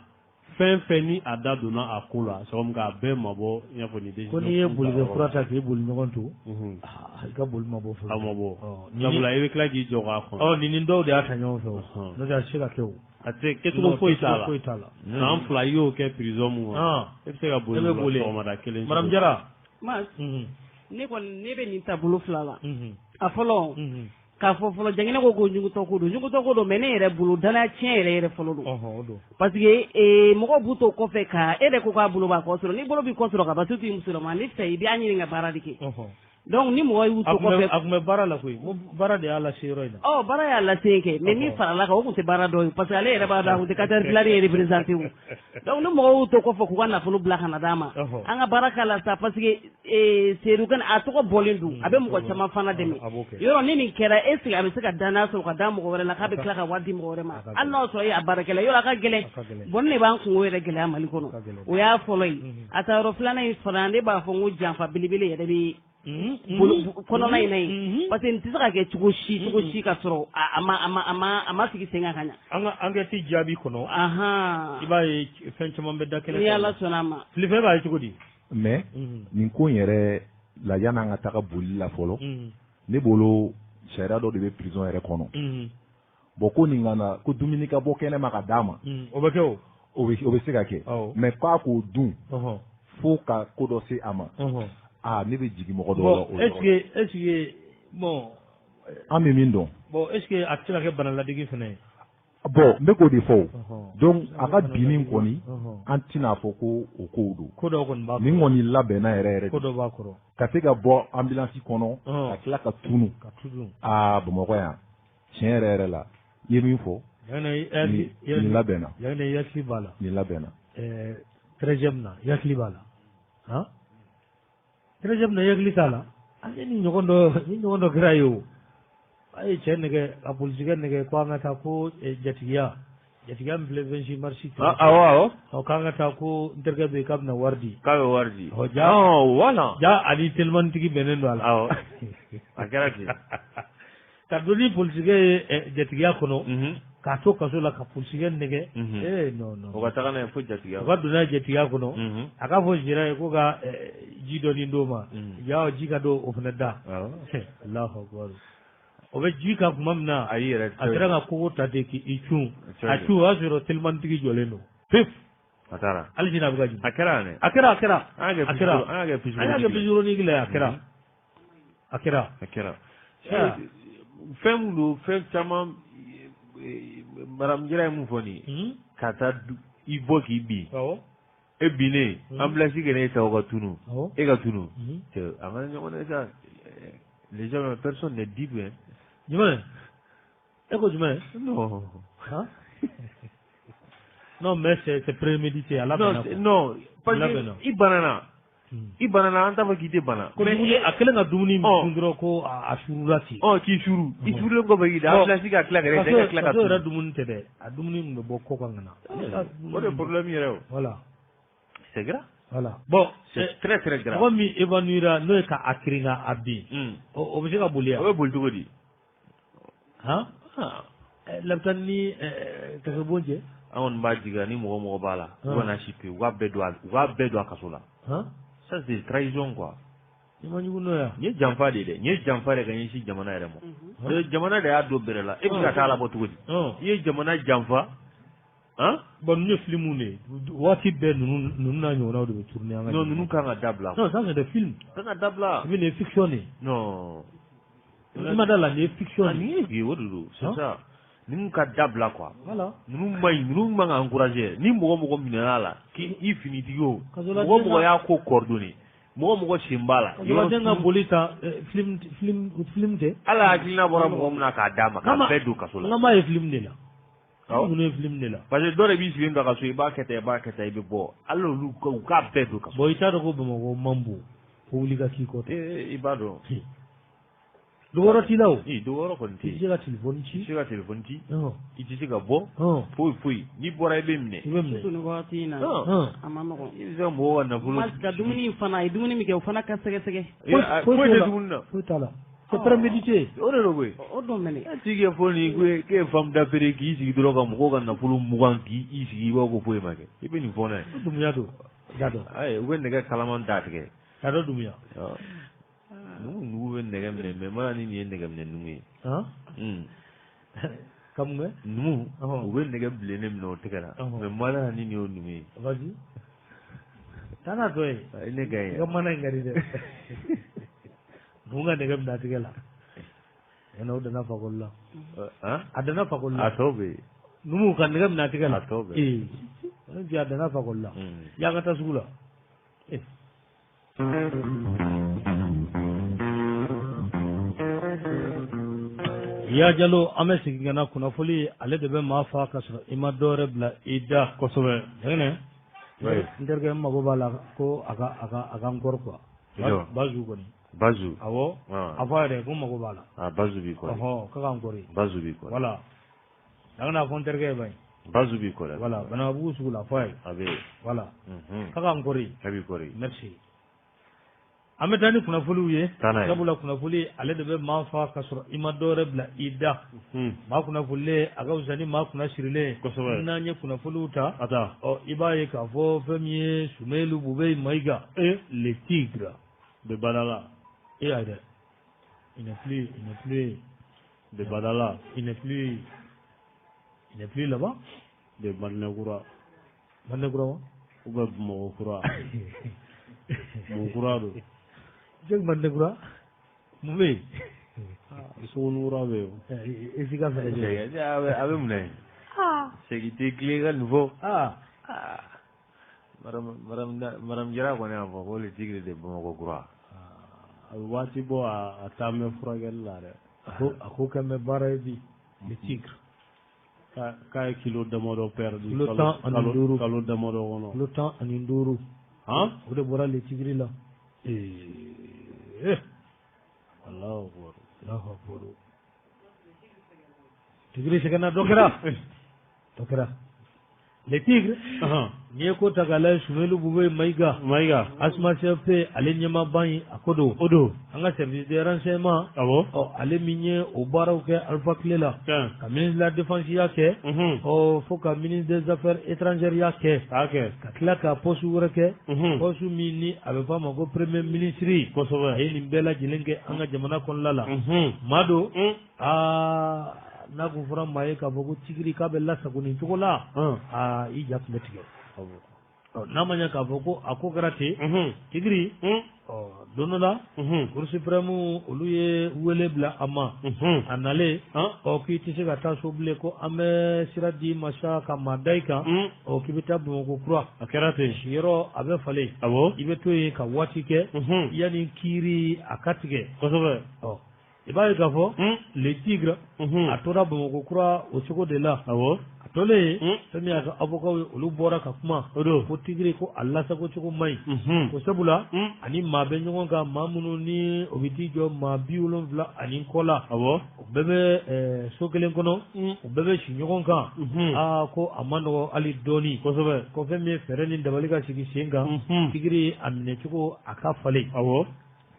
Speaker 3: Fɛn fɛn ni a da donna a ko la, k'a bɛɛ mabɔ i n'a fɔ nin décision.
Speaker 1: Ko n'i ye bolikɛ fura ta k'i boli ɲɔgɔn to, i ka boli ma bɔ fɔlɔ.
Speaker 3: A ma bɔ. Sabula i bɛ tila k'i jɔ k'a kɔnɔ.
Speaker 1: Ɔ nin dɔw de y'a ta ɲɔgɔn fɛ o. N'o tɛ a tɛ se ka kɛ o.
Speaker 3: A tɛ kɛcogo foyi t'a la. San 2 i y'o kɛ prison mun kɔnɔ. E bɛ se ka boli sɔgɔmada kelen.
Speaker 1: Madame Jara.
Speaker 5: Ne kɔni ne bɛ nin taabolo 2 la. A fɔlɔ, k'a fɔ fɔlɔ Jaginɛ ko ko ɲugutɔ ko don, ɲugutɔ ko don, mais ne yɛrɛ bolo danaya tiɲɛ yɛrɛ yɛrɛ fɔlɔ don. Parce que mɔgɔw b'u to kɔfɛ ka e yɛrɛ ko k'a bolo b'a kɔ sɔrɔ, ni bolo b'i kɔ sɔrɔ ka ban, surtout i musolama, ne fɛ i b'a ɲini ka baara de kɛ. Donc ni mɔgɔ y'u to kɔfɛ.
Speaker 1: A tun bɛ baara la koyi, baara de y'a lase yɔrɔ in na.
Speaker 5: Ɔ baara y'a lase yen kɛ, mais min farala kan o tun tɛ baara dɔ ye, parce que ale yɛrɛ b'a dɔn a tun tɛ Caterpillar yɛrɛ représenté o. Donc ni mɔgɔw y'u to kɔfɛ k'u ka nafolo bila ka na d'a ma, an ka baara k'a la sa, parce que Seydou Kane a tɔgɔ bɔlen don, a bɛ mɔgɔ caman fana dɛmɛ. Yɔrɔ ni nin kɛra, est ce que a bɛ se ka danaya sɔrɔ ka da mɔgɔ wɛrɛ la k'a bɛ tila ka wari di mɔgɔ wɛrɛ ma, hali n'a sɔrɔ e a baarakɛla, yɔrɔ a ka gɛlɛn. Bon ne b'an kungo yɛrɛ gɛlɛya Mali kɔnɔ, o y'a fɔlɔ ye. A ta yɔrɔ filanan in fana, ne b'a fɔ n ko janfa belebele yɛrɛ bɛ kɔnɔna in na yen, parce que nin tɛ se ka kɛ cogo si ka sɔrɔ a ma sigi sen kan ka ɲa.
Speaker 1: An ka enquête jaabi kɔnɔ, i b'a ye fɛn caman bɛ da kɛnɛ kan.
Speaker 5: Ni Ala sɔnna a ma.
Speaker 1: Filifɛn b'a ye cogo di?
Speaker 6: Mais nin ko in yɛrɛ la, yan'an ka taga boli la fɔlɔ, ne bolo sariya dɔ de bɛ prison yɛrɛ kɔnɔ. Bon ko nin ka na ko dumuni ka bɔ kɛnɛ ma ka d'a ma.
Speaker 1: O bɛ kɛ o.
Speaker 6: O bɛ se ka kɛ. Mais k'a k'o dun fo ka ko dɔ se a ma. Ah, ne bɛ jigin mɔgɔ dɔw la o yɔrɔ la.
Speaker 1: Est ce que bon.
Speaker 6: An bɛ min dɔn.
Speaker 1: Bon est ce que a tɛ se ka kɛ bana ladege fana ye?
Speaker 6: Bon n bɛ k'o de fɔ o. Donc a ka binni kɔni, an tɛna fɔ ko o kow don.
Speaker 1: Ko dɔw kɔni b'a kɔrɔ.
Speaker 6: Nin kɔni labɛnna yɛrɛ yɛrɛ.
Speaker 1: Ko dɔ b'a kɔrɔ.
Speaker 6: Ka se ka bɔ ambulance kɔnɔ. Ka tila ka tunu.
Speaker 1: Ka tunu.
Speaker 6: Aa Bamakɔ yan, tiɲɛ yɛrɛ yɛrɛ la, i ye min fɔ. Nin labɛnna.
Speaker 1: Yanni i hakili b'a la.
Speaker 6: Nin labɛnna.
Speaker 1: 13e na i hakili b'a la. Han? 13e na i hakili t'a la. Ale ni ɲɔgɔn dɔ kɛra ye o. A ye cɛ nɛgɛ, a polisikɛ nɛgɛ ko an ka taa ko jatigiya. Jatigiya min filɛ 26 mars.
Speaker 2: Awɔ.
Speaker 1: Ɔ k'an ka taa ko n terikɛ bɛ yen k'a bɛna wari di.
Speaker 2: K'a bɛ wari di.
Speaker 1: Ɔ ja.
Speaker 2: Voilà.
Speaker 1: Ja ani telimannitigi bɛnnen don a la.
Speaker 2: Awɔ. A kɛra ten.
Speaker 1: Ka don ni polisikɛ ye jatigiya kɔnɔ. K'a to kaso la ka polisikɛ nɛgɛ. Eh non non.
Speaker 2: O ka taga n'a ye fo jatigiya.
Speaker 1: O ka don n'a ye jatigiya kɔnɔ. A k'a fɔ gérant ye ko ka ji dɔɔni d'o ma. Ja ji ka don o fana da. Alahu akubar. O bɛ ji kan tuma min na.
Speaker 2: A y'i yɛrɛ.
Speaker 1: A sera ka kogo ta ten k'i cun. A cun o y'a sɔrɔ telimantigi jɔlen don. Pef.
Speaker 2: A taara.
Speaker 1: Hali sini a bɛ ka jigin.
Speaker 2: A kɛra yan dɛ.
Speaker 1: A kɛra a kɛra.
Speaker 2: An y'a kɛ
Speaker 1: an y'a kɛ physiologique la a kɛra. A kɛra.
Speaker 2: A kɛra. Fɛn min don fɛn caman madame Jara ye mun fɔ nin ye. Ka taa i bɔ k'i bin. E binnen ambulance ka n'e ta o ka tunu. E ka tunu. Cɛ an ka ɲɔgɔn dɛ sa. Les gens personne n'est libre.
Speaker 1: Jumɛn? E ko jumɛn?
Speaker 2: Non.
Speaker 1: Han? Non mais c'est prémédité à la
Speaker 2: non, non parce que i banana. I banana an t'a fɔ k'i tɛ bana.
Speaker 1: Ko dumuni a kɛlen ka dumuni dun dɔrɔn ko a surula ten.
Speaker 2: Ɔ k'i suru. I surulen kɔfɛ k'i da ambulance ka tila ka e ka tila ka
Speaker 1: tunu. Kaso yɛrɛ dumuni tɛ dɛ. A dumuni tun bɛ bɔ kɔ kan ka na.
Speaker 2: O de problème yɛrɛ o.
Speaker 1: Voilà.
Speaker 2: C'est grave.
Speaker 1: Voilà. Bon,
Speaker 2: c'est très très grave.
Speaker 1: Mɔgɔ min évanouira n'o ye k'a kirin k'a bin. O bɛ se ka boli yan.
Speaker 2: O bɛ boli cogo di?
Speaker 1: Han? Lapitani ni kasobon cɛ.
Speaker 2: An kɔni b'a jigin ni mɔgɔ mɔgɔ b'a la. U kana si pewu u k'a bɛɛ don a kaso la. Ça c'est trahison quoi.
Speaker 1: Nin ma jugu n'o ye.
Speaker 2: Nin ye janfa de ye dɛ. Nin ye janfa de ka ɲɛsin jamana yɛrɛ ma. Jamana de y'a don bɛrɛ la. E bɛ ka taa labɔ cogo di? I ye jamana janfa. Han?
Speaker 1: Bon ninnu ye film de ye. Waati bɛɛ ninnu n'a ɲɔgɔnnaw de bɛ tourner an ka.
Speaker 2: Non ninnu kan ka dabila.
Speaker 1: Non ça c'est des films.
Speaker 2: Kan ka dabila.
Speaker 1: I bɛ nin ye fiction de ye.
Speaker 2: Non.
Speaker 1: I ma da la nin ye fiction de ye.
Speaker 2: Nin ye o de don c'est ça. Ninnu ka dabila quoi.
Speaker 1: Voilà.
Speaker 2: Ninnu man ɲi ninnu man ka encourager ni mɔgɔ mɔgɔ minɛna la k'i finitigi o. Mɔgɔ mɔgɔ y'a ko coordonner. Mɔgɔ mɔgɔ sen b'a la.
Speaker 1: Kasoladen ka boli ta film tɛ.
Speaker 2: Ala hakilina bɔra mɔgɔ min na k'a d'a ma k'a bɛɛ don kaso la.
Speaker 1: N ka m'a ye film de la. Ninnu ye film de la.
Speaker 2: Parce que dɔ de b'i sigilen don a ka so i b'a kɛ tan i b'a kɛ tan i bɛ bɔ hali olu u k'a bɛɛ don kaso.
Speaker 1: Bon i t'a dɔn ko Bamakɔ man bon fo wuli ka k'i kɔ.
Speaker 2: I b'a dɔn.
Speaker 1: Dogoyɔrɔ t'i la o.
Speaker 2: Dogoyɔrɔ kɔni tɛ yen.
Speaker 1: I tɛ se ka téléphone ci.
Speaker 2: I tɛ se ka téléphone ci. I tɛ se ka bɔ. Foyi foyi n'i bɔra i bɛ minɛ.
Speaker 1: I bɛ minɛ.
Speaker 5: Surtout nin wagati in na. A ma nɔgɔn.
Speaker 2: I bɛ se ka mɔgɔw ka nafolo.
Speaker 5: Ka dumuni fana a ye dumuni min kɛ o fana ka sɛgɛsɛgɛ.
Speaker 2: Foyi tɛ dumuni na.
Speaker 1: Foyi t'a la. C'est prémédité.
Speaker 2: O de don koyi.
Speaker 5: O don mɛnɛ.
Speaker 2: E t'i kɛ fo nin k'e ye femme d'affaires k'i sigi dɔrɔn ka mɔgɔw ka nafolo mugan k'i sigi i b'a fɔ ko foyi ma kɛ. I bɛ nin fɔ n'a ye.
Speaker 1: Dumuya don. Da dɔn.
Speaker 2: Ayi u bɛ nɛgɛ kalaman da tigɛ.
Speaker 1: Da dɔn Dumuya.
Speaker 2: Numu bɛ nɛgɛ minɛ mais mana ni nin ye nɛgɛ minɛ numu ye.
Speaker 1: Ka mun kɛ?
Speaker 2: Numu u bɛ nɛgɛ bilennen minɛ o tɛgɛ la mais mana ni nin y'o numu ye.
Speaker 1: Vas-y. Taa n'a tɔ ye.
Speaker 2: Ne ka ɲi.
Speaker 1: I ka mana in ka di dɛ. Numu ka nɛgɛ minɛ a tɛgɛ la. Ɛnna o danna fakɔli la. A danna fakɔli la.
Speaker 2: A tɔ bɛ yen.
Speaker 1: Numu ka nɛgɛ minɛ a tɛgɛ la.
Speaker 2: A tɔ bɛ yen.
Speaker 1: Ee a danna fakɔli la. Y'an ka taa sugu la. Ya Jalo an bɛ segin ka na kunnafoli ale de bɛ maa fa ka sɔrɔ i ma dɔwɛrɛ bila i da
Speaker 3: kosɛbɛ.
Speaker 1: Jɛgɛnɛ n terikɛ n mago b'a la ko a ka n kɔrɔ quoi. Bazu kɔni.
Speaker 2: Bazu.
Speaker 1: Awɔ. A fɔ a yɛrɛ ko n mago b'a la.
Speaker 2: A Bazu b'i kɔrɔ.
Speaker 1: Ɔhɔn k'a ka n kɔrɔ.
Speaker 2: Bazu b'i kɔrɔ.
Speaker 1: Voilà. A kana fɔ n terikɛ ye bayi.
Speaker 2: Bazu b'i kɔrɔ.
Speaker 1: Voilà Banabugu sugu la a fɔ a ye.
Speaker 2: A bɛ yen.
Speaker 1: Voilà. K'a ka n kɔrɔ.
Speaker 2: A b'i kɔrɔ.
Speaker 1: Merci. An bɛ taa ni kunnafoliw ye sabula kunnafoli ale de bɛ maa fa ka sɔrɔ i ma dɔwɛrɛ bila i da maa kunnafolilen a ka fisa ni maa kunna sirilen
Speaker 3: kosɛbɛ
Speaker 1: n'an ye kunnafoliw ta ɔ i b'a ye k'a fɔ fɛn min ye Sumelu Bubey Mayiga le tigre
Speaker 3: de Badala
Speaker 1: e y'a ye dɛ il n'est plus
Speaker 3: de Badala
Speaker 1: il n'est plus là-bas
Speaker 3: de Mandekura
Speaker 1: Mandekura wa
Speaker 3: ou bien Bamakɔ kura mun kura don.
Speaker 1: Jɛn Mandekura mun bɛ yen?
Speaker 3: Sugunura bɛ yen.
Speaker 1: I si ka fɛɛrɛ kɛ.
Speaker 2: A bɛ mun na yen? Segi tɛ tile ka nin fɔ. Madame Jara kɔni y'a fɔ ko le tigre de Bamakɔ kura.
Speaker 3: A bɛ waati bɔ a taa mɛn furakɛli la dɛ.
Speaker 1: A ko kɛ mɛ baara ye bi le tigre.
Speaker 3: K'a ye kilo damadɔ perdu.
Speaker 1: Kilo 15.
Speaker 3: Kalo damadɔ kɔnɔ.
Speaker 1: Kilo 15. O de bɔra le tigre la. Allahu akbar. Allahu akbar. Tigre sɛgɛnna dɔ kɛra. Dɔ kɛra. Le Tigre n'i ye ko ta k'a lajɛ Soumeylou Boubèye Maïga
Speaker 3: Maïga
Speaker 1: ASMA CFP ale ɲɛmaaba in a ko don
Speaker 3: o don
Speaker 1: an ka service de renseignement
Speaker 3: awɔ
Speaker 1: ɔ ale min ye o baaraw kɛ Alpha tile la ka ministre de la défense ya kɛ ɔ fo ka ministre des affaires étrangères ya kɛ
Speaker 3: k'a kɛ
Speaker 1: ka tila ka poste wɛrɛ kɛ poste min ni a bɛ fɔ a ma ko premier ministre
Speaker 3: kosɛbɛ
Speaker 1: a ye nin bɛɛ lajɛlen kɛ an ka jamana kɔnɔna la maa don aa n'a kun fɔra maa ye k'a fɔ ko Tigre k'a bɛ lasago nin cogo la aa i ja tun bɛ tigɛ n'a ma ɲɛ k'a fɔ ko a ko kɛra ten Tigre ɔ don dɔ la Cour suprême olu ye wele bila a ma a nalen ɔ k'i tɛ se ka taa so bilen ko an bɛ sira d'i ma sa ka maa da i kan ɔ k'i bɛ taa Bamakɔ kura
Speaker 3: a kɛra ten
Speaker 1: siyɔrɔ a bɛ falen
Speaker 3: awɔ
Speaker 1: i bɛ to yen ka waati kɛ yanni kiiri a ka tigɛ
Speaker 3: kosɛbɛ
Speaker 1: ɔ i b'a ye k'a fɔ le tigre a tora bamakɔ kura o cogo de la
Speaker 3: awɔ
Speaker 1: a tolen yen fɛn min y'a ka avocat ye olu bɔra ka kuma
Speaker 3: o don
Speaker 1: ko tigre ko a lasago cogo man ɲi ko sabula ani maa bɛ ɲɔgɔn kan maa minnu ni o bɛ t'i jɔ maa 70 ani kɔ la
Speaker 3: awɔ
Speaker 1: u bɛɛ bɛ so kelen kɔnɔ u bɛɛ bɛ si ɲɔgɔn kan aa ko a man nɔgɔ hali dɔɔni
Speaker 3: kosɛbɛ
Speaker 1: ko fɛn min ye fɛɛrɛ ni dabali ka sigi sen kan tigre a minɛcogo a ka falen
Speaker 3: awɔ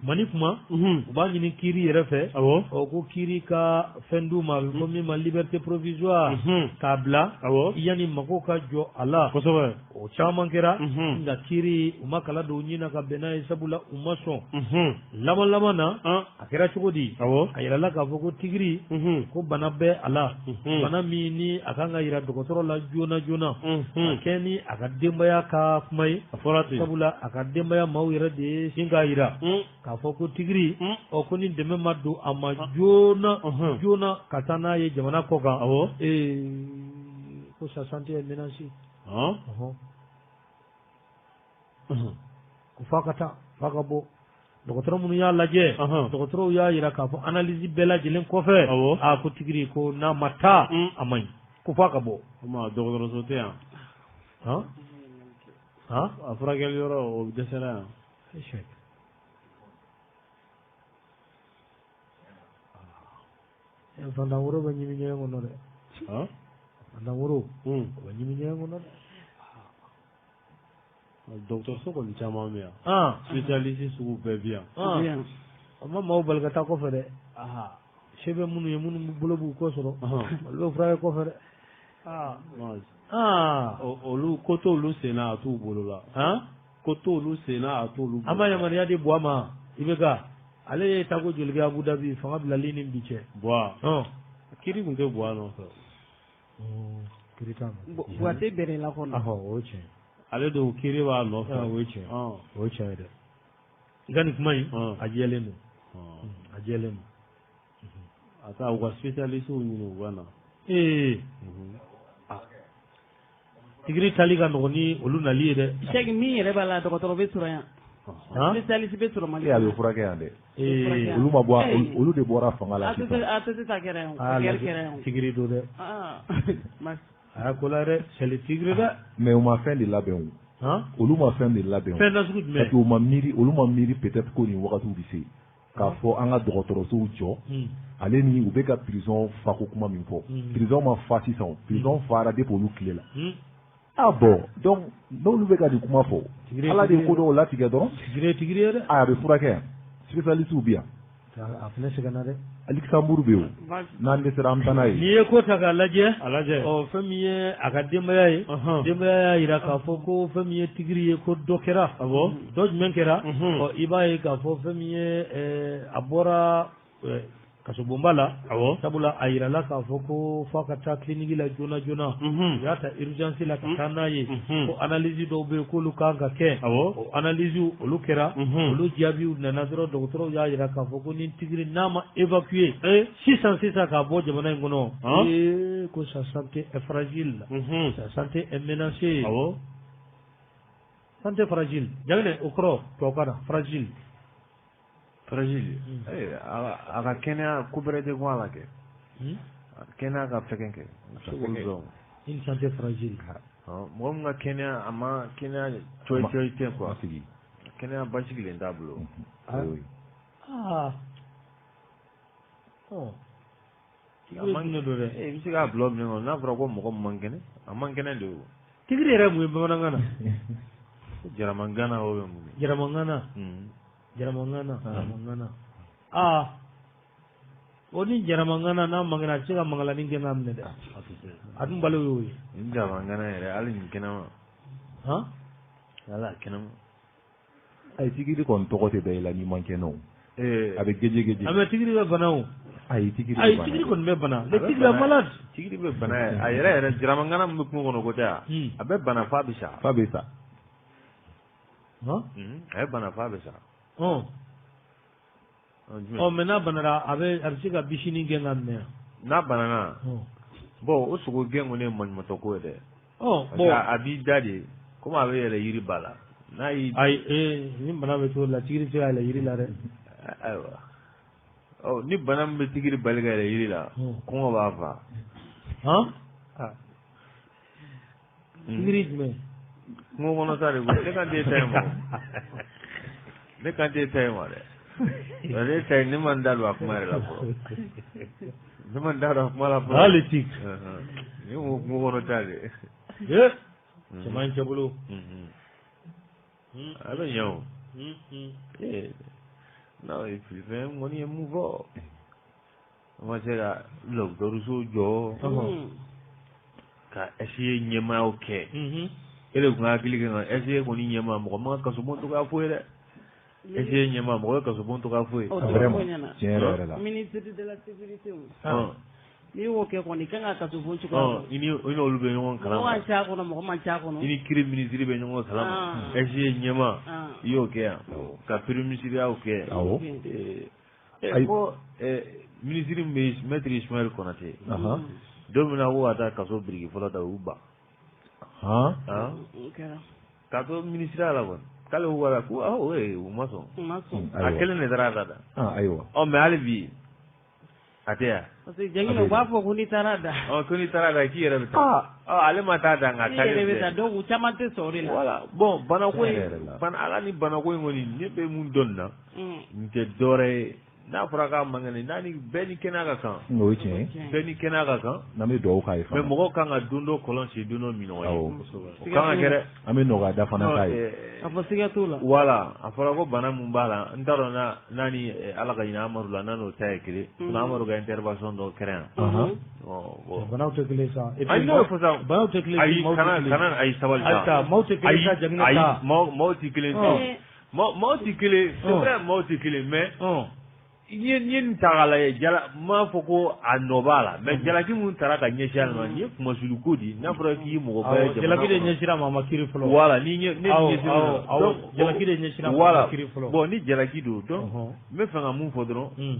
Speaker 1: mani kuma u b'a ɲini kiiri yɛrɛ fɛ
Speaker 3: awɔ
Speaker 1: ɔ ko kiiri ka fɛn d'u ma a bɛ fɔ min ma liberté provisoire k'a bila
Speaker 3: awɔ
Speaker 1: yanni mako ka jɔ a la
Speaker 3: kosɛbɛ
Speaker 1: o caman kɛra nka kiiri u ma kala don u ɲin na ka bɛn n'a ye sabula u ma sɔn laban laban na a kɛra cogo di
Speaker 3: awɔ
Speaker 1: a yirala k'a fɔ ko tigiri ko bana bɛ a la bana min ni a kan ka yira dɔgɔtɔrɔ la joona joona ka kɛ ni a ka denbaya ka kuma ye
Speaker 3: a fɔra ten
Speaker 1: sabula a ka denbaya maaw yɛrɛ de ye sin k'a yira k'a fɔ ko tigiri ɔ ko ni dɛmɛ ma don a ma joona joona ka taa n'a ye jamana kɔ kan
Speaker 3: awɔ
Speaker 1: ee ko sa santé est menacée ko f'a ka taa f'a ka bɔ dɔgɔtɔrɔ minnu y'a lajɛ dɔgɔtɔrɔw y'a yira k'a fɔ analyse bɛɛ lajɛlen kɔfɛ a ko tigiri ko n'a ma taa a man ɲi ko f'a ka bɔ
Speaker 3: o ma dɔgɔtɔrɔso tɛ yan a furakɛli yɔrɔ o dɛsɛra yan
Speaker 1: fantan woro bɛ ɲimi ɲɛgɛn kɔnɔ dɛ fantan woro o bɛ ɲimi ɲɛgɛn kɔnɔ dɛ
Speaker 3: dɔgɔtɔrɔso kɔni caman bɛ yan spécialiste sugu bɛɛ bɛ yan
Speaker 1: o ma maaw bali ka taa kɔfɛ dɛ se bɛ minnu ye minnu bolo b'u kɔ sɔrɔ olu bɛ furakɛ kɔfɛ dɛ
Speaker 3: olu ko t'olu sen na a t'u bolo la ko t'olu sen na a t'olu
Speaker 1: an ma yamaruya di Buwa ma IBK ale ye tako joli kɛ Abu Dhabi fanga bilali ni bi cɛ
Speaker 3: Buwa kiri tun tɛ Buwa nɔfɛ
Speaker 1: kiri t'a nɔfɛ
Speaker 5: Buwa tɛ bɛrɛ la kɔnɔ
Speaker 1: o ye tiɲɛ
Speaker 3: ale don kiri b'a nɔfɛ
Speaker 1: o ye tiɲɛ o ye tiɲɛ ye dɛ i ka nin kuma in a jɛlen don a jɛlen don
Speaker 3: a taa u ka spécialiste ɲini u ka na
Speaker 1: ee tigiri tali ka nɔgɔn ni olu nali ye dɛ
Speaker 5: Sɛki min yɛrɛ b'a la dɔgɔtɔrɔ bɛ sɔrɔ yan spécialiste bɛ sɔrɔ Mali
Speaker 6: a bɛ furakɛ yan dɛ olu ma bɔ olu de bɔra fanga la sisan
Speaker 5: ATT ta kɛra yan guerre kɛra yan
Speaker 1: tigiri don dɛ a y'a ko la dɛ c'est le tigre dɛ
Speaker 6: mais u ma fɛn de labɛn o olu ma fɛn de labɛn o
Speaker 1: fɛn nasugu jumɛn
Speaker 6: parce que u ma miiri olu ma miiri peut-être ko nin wagatiw bɛ se k'a fɔ an ka dɔgɔtɔrɔsow jɔ ale ni u bɛ ka prison fako kuma min fɔ prison ma fa sisan prison fara depuis olu tile la ah bon donc n'olu bɛ ka nin kuma fɔ ala de ye ko dɔw latigɛ dɔrɔn
Speaker 1: tigire tigire ye dɛ
Speaker 6: a bɛ furakɛ yan spécialiste bɛ yan
Speaker 1: a fana sɛgɛnna dɛ
Speaker 6: Luxembourg bɛ yen n'an dɛsɛra an bɛ taa n'a ye
Speaker 1: n'i ye ko ta k'a lajɛ
Speaker 3: a lajɛ
Speaker 1: ɔ fɛn min ye a ka denbaya ye denbaya y'a yira k'a fɔ ko fɛn min ye tigiri ye ko dɔ kɛra
Speaker 3: awɔ
Speaker 1: dɔ jumɛn kɛra ɔ i b'a ye k'a fɔ fɛn min ye a bɔra kasobonba la
Speaker 3: awɔ
Speaker 1: sabula a yirala k'a fɔ ko f'a ka taa clinique la joona joona u y'a ta urgence la ka taa n'a ye ko analyse dɔw bɛ yen k'olu kan ka kɛ
Speaker 3: awɔ
Speaker 1: o analyse olu kɛra olu jaabiw nana dɔrɔn dɔgɔtɔrɔw y'a yira k'a fɔ ko ni tigiri n'a ma évacuer sisan sisan k'a bɔ jamana in kɔnɔ ee ko sa santé est fragile sa santé est menacée
Speaker 3: awɔ
Speaker 1: santé fragile jaginɛ o kɔrɔ tubabukan na fragile
Speaker 2: fragile a ka kɛnɛya ko bɛrɛ tɛ kun a la kɛ kɛnɛya ka fɛgɛn kɛ
Speaker 1: une santé fragile
Speaker 2: mɔgɔ min ka kɛnɛya a ma kɛnɛya cɔyi cɔyi tɛ quoi kɛnɛya basigilen t'a bolo
Speaker 1: aa
Speaker 2: a man kɛnɛ don dɛ i bɛ se k'a bila o minɛn kɔnɔ n'a fɔra ko mɔgɔ man kɛnɛ a man kɛnɛ de o
Speaker 1: Tigiri yɛrɛ mun ye bamanankan na?
Speaker 2: Jaramangana o bɛ mun ye?
Speaker 1: Jaramangana. Jaramangana, jaramangana. Aa, o ni jaramangana n'a man kɛnɛ, a tɛ se ka mangalani gɛn k'a minɛ dɛ. A dun balo y'o ye.
Speaker 2: Nin jaramangana yɛrɛ, hali nin kɛnɛma.
Speaker 1: Han?
Speaker 2: Hali a kɛnɛma.
Speaker 6: Ayi, tigiri kɔni tɔgɔ tɛ da i la n'i man kɛnɛ o. A bɛ geje geje.
Speaker 1: A mais tigiri bɛ bana o.
Speaker 6: Ayi, tigiri bɛ
Speaker 1: Ayi,
Speaker 6: bana.
Speaker 1: Tigiri kɔni bɛ bana. Le tigre est malade.
Speaker 2: Tigiri bɛ bana yɛrɛ. A yɛrɛ yɛrɛ, jaramangana min bɛ kungo kɔnɔ, ko tɛ wa? A bɛ bana f'a bɛ sa.
Speaker 6: F'a bɛ sa.
Speaker 1: Han?
Speaker 2: A bɛ bana f'a bɛ sa.
Speaker 1: Ɔn. Ɔ, mais n'a banara, a bɛ se ka bisinin gɛn ka minɛ yan.
Speaker 2: N'a banana. Bon, o sogo gɛn kɔni ye maɲumatɔ ko ye dɛ.
Speaker 1: Ɔ.
Speaker 2: Bon, a b'i da de, komi a bɛ yɛlɛ yiri ba la. N'a y'i.
Speaker 1: Ayi, ee, ni bana bɛ cogo la, tigiri tɛ se ka yɛlɛ yiri la dɛ.
Speaker 2: Ayiwa. Ɔ, ni bana min bɛ tigiri bali ka yɛlɛ yiri la, kɔngɔ b'a fa.
Speaker 1: Han? Tigiri jumɛn?
Speaker 2: Kungo kɔnɔ ta de ko, ne kan t'e ta in ma. Ne kan t'e ta in ma dɛ. Ne ta in, ne ma n da don a kuma yɛrɛ la fɔlɔ. Ne ma n da don a kuma la fɔlɔ.
Speaker 1: Ah, le tigre.
Speaker 2: Ne ko kungo kɔnɔ ta de.
Speaker 1: Ee, cɛman in cɛ bolo.
Speaker 2: A bɛ ɲɛ o. Ee, n'a ye filifɛn kɔni ye mun fɔ? An ma se ka dɔgɔtɔrɔso jɔ. Ka SE ɲɛmaayaw kɛ. E de tun hakili kɛ kan SE kɔni ɲɛmaa, mɔgɔ man ka kasobon tɔgɔya fɔ ye dɛ. SE ɲɛmaa, mɔgɔ bɛ kasobon tɔgɔya fɔ ye.
Speaker 6: Vraiment, tiɲɛ yɛrɛ yɛrɛ la.
Speaker 5: Ministre de la sécurité, n'i y'o kɛ kɔni, i kan ka kasobon cogoya
Speaker 2: dɔn. I ni olu bɛ ɲɔgɔn kalama.
Speaker 5: Mɔgɔ man ca a kɔnɔ, mɔgɔ man ca a kɔnɔ.
Speaker 2: I ni kiiri minisiri bɛ ɲɔgɔn kalama. SE ɲɛmaa, i y'o kɛ yan. Ka premier ministreyaw kɛ.
Speaker 6: Awɔ.
Speaker 2: Ko minisiri min bɛ, maître Ismaël Konate. Don min na ko ka taa kaso biriki fɔlɔ ta, u y'u ban. K'a to minisiriya la kɔni, k'ale ko wala ko awɔ, u ma sɔn. A kelen de taara a da.
Speaker 6: Ayiwa.
Speaker 2: Ɔ, mais hali bi a tɛ yan.
Speaker 5: Parce que Jangine, u b'a fɔ ko n'i taara da.
Speaker 2: Ɔ, ko n'i taara da, k'i yɛrɛ bɛ taa. Ɔ, ale ma taa da, nka a
Speaker 5: taalen filɛ. K'i yɛrɛ bɛ taa, donc u caman tɛ sɔn o de la.
Speaker 2: Voilà, bon, banako in, bana ala ni banako in kɔni, ne bɛ mun dɔn nin na, nin tɛ dɔwɛrɛ ye. N'a fɔra k'a man kɛnɛ, n'a ni bɛɛ ni kɛnɛya ka kan.
Speaker 6: O ye tiɲɛ ye.
Speaker 2: Bɛɛ ni kɛnɛya ka kan.
Speaker 6: N'an bɛ dugawu k'a ye fana.
Speaker 2: Mais mɔgɔw kan ka don dɔ kɔlɔn sen, don dɔ minɔgɔ ye. O kan ka kɛ dɛ.
Speaker 6: An bɛ nɔgɔya da fana k'a ye.
Speaker 5: A fɔ siga t'o la.
Speaker 2: Voilà, a fɔra ko bana mun b'a la, n t'a dɔn n'a ni Ala ka hinɛ Amadu la, n'a n'o ta ye kelen. Sinon Amadu ka intervention dɔ kɛra yan.
Speaker 1: Bon, banaw tɛ kelen sa.
Speaker 2: Ayi, n'o fɔ sa.
Speaker 1: Banaw tɛ kelen.
Speaker 2: Ayi, kana, ayi, sabali sa.
Speaker 1: Ayi, maaw tɛ kelen sa, Jangine ta.
Speaker 2: Ayi, maaw tɛ kelen. Maaw tɛ kelen, c'est vrai, maaw tɛ kelen, mais i ye nin ta k'a lajɛ, jala n m'a fɔ ko a nɔ b'a la, mais jalaki mun taara ka ɲɛsin a ma, nin ye kumasuli ko de ye. N'a fɔra k'i ye mɔgɔba ye jamana kɔnɔ,
Speaker 1: jalaki de ɲɛsira ma, a ma kiiri fɔlɔ.
Speaker 2: Voilà, ni ɲɛ ne ɲɛsira,
Speaker 1: donc jalaki de ɲɛsira ma, a ma kiiri fɔlɔ.
Speaker 2: Bon, ni jalaki don, donc n bɛ fɛ ka mun fɔ dɔrɔn,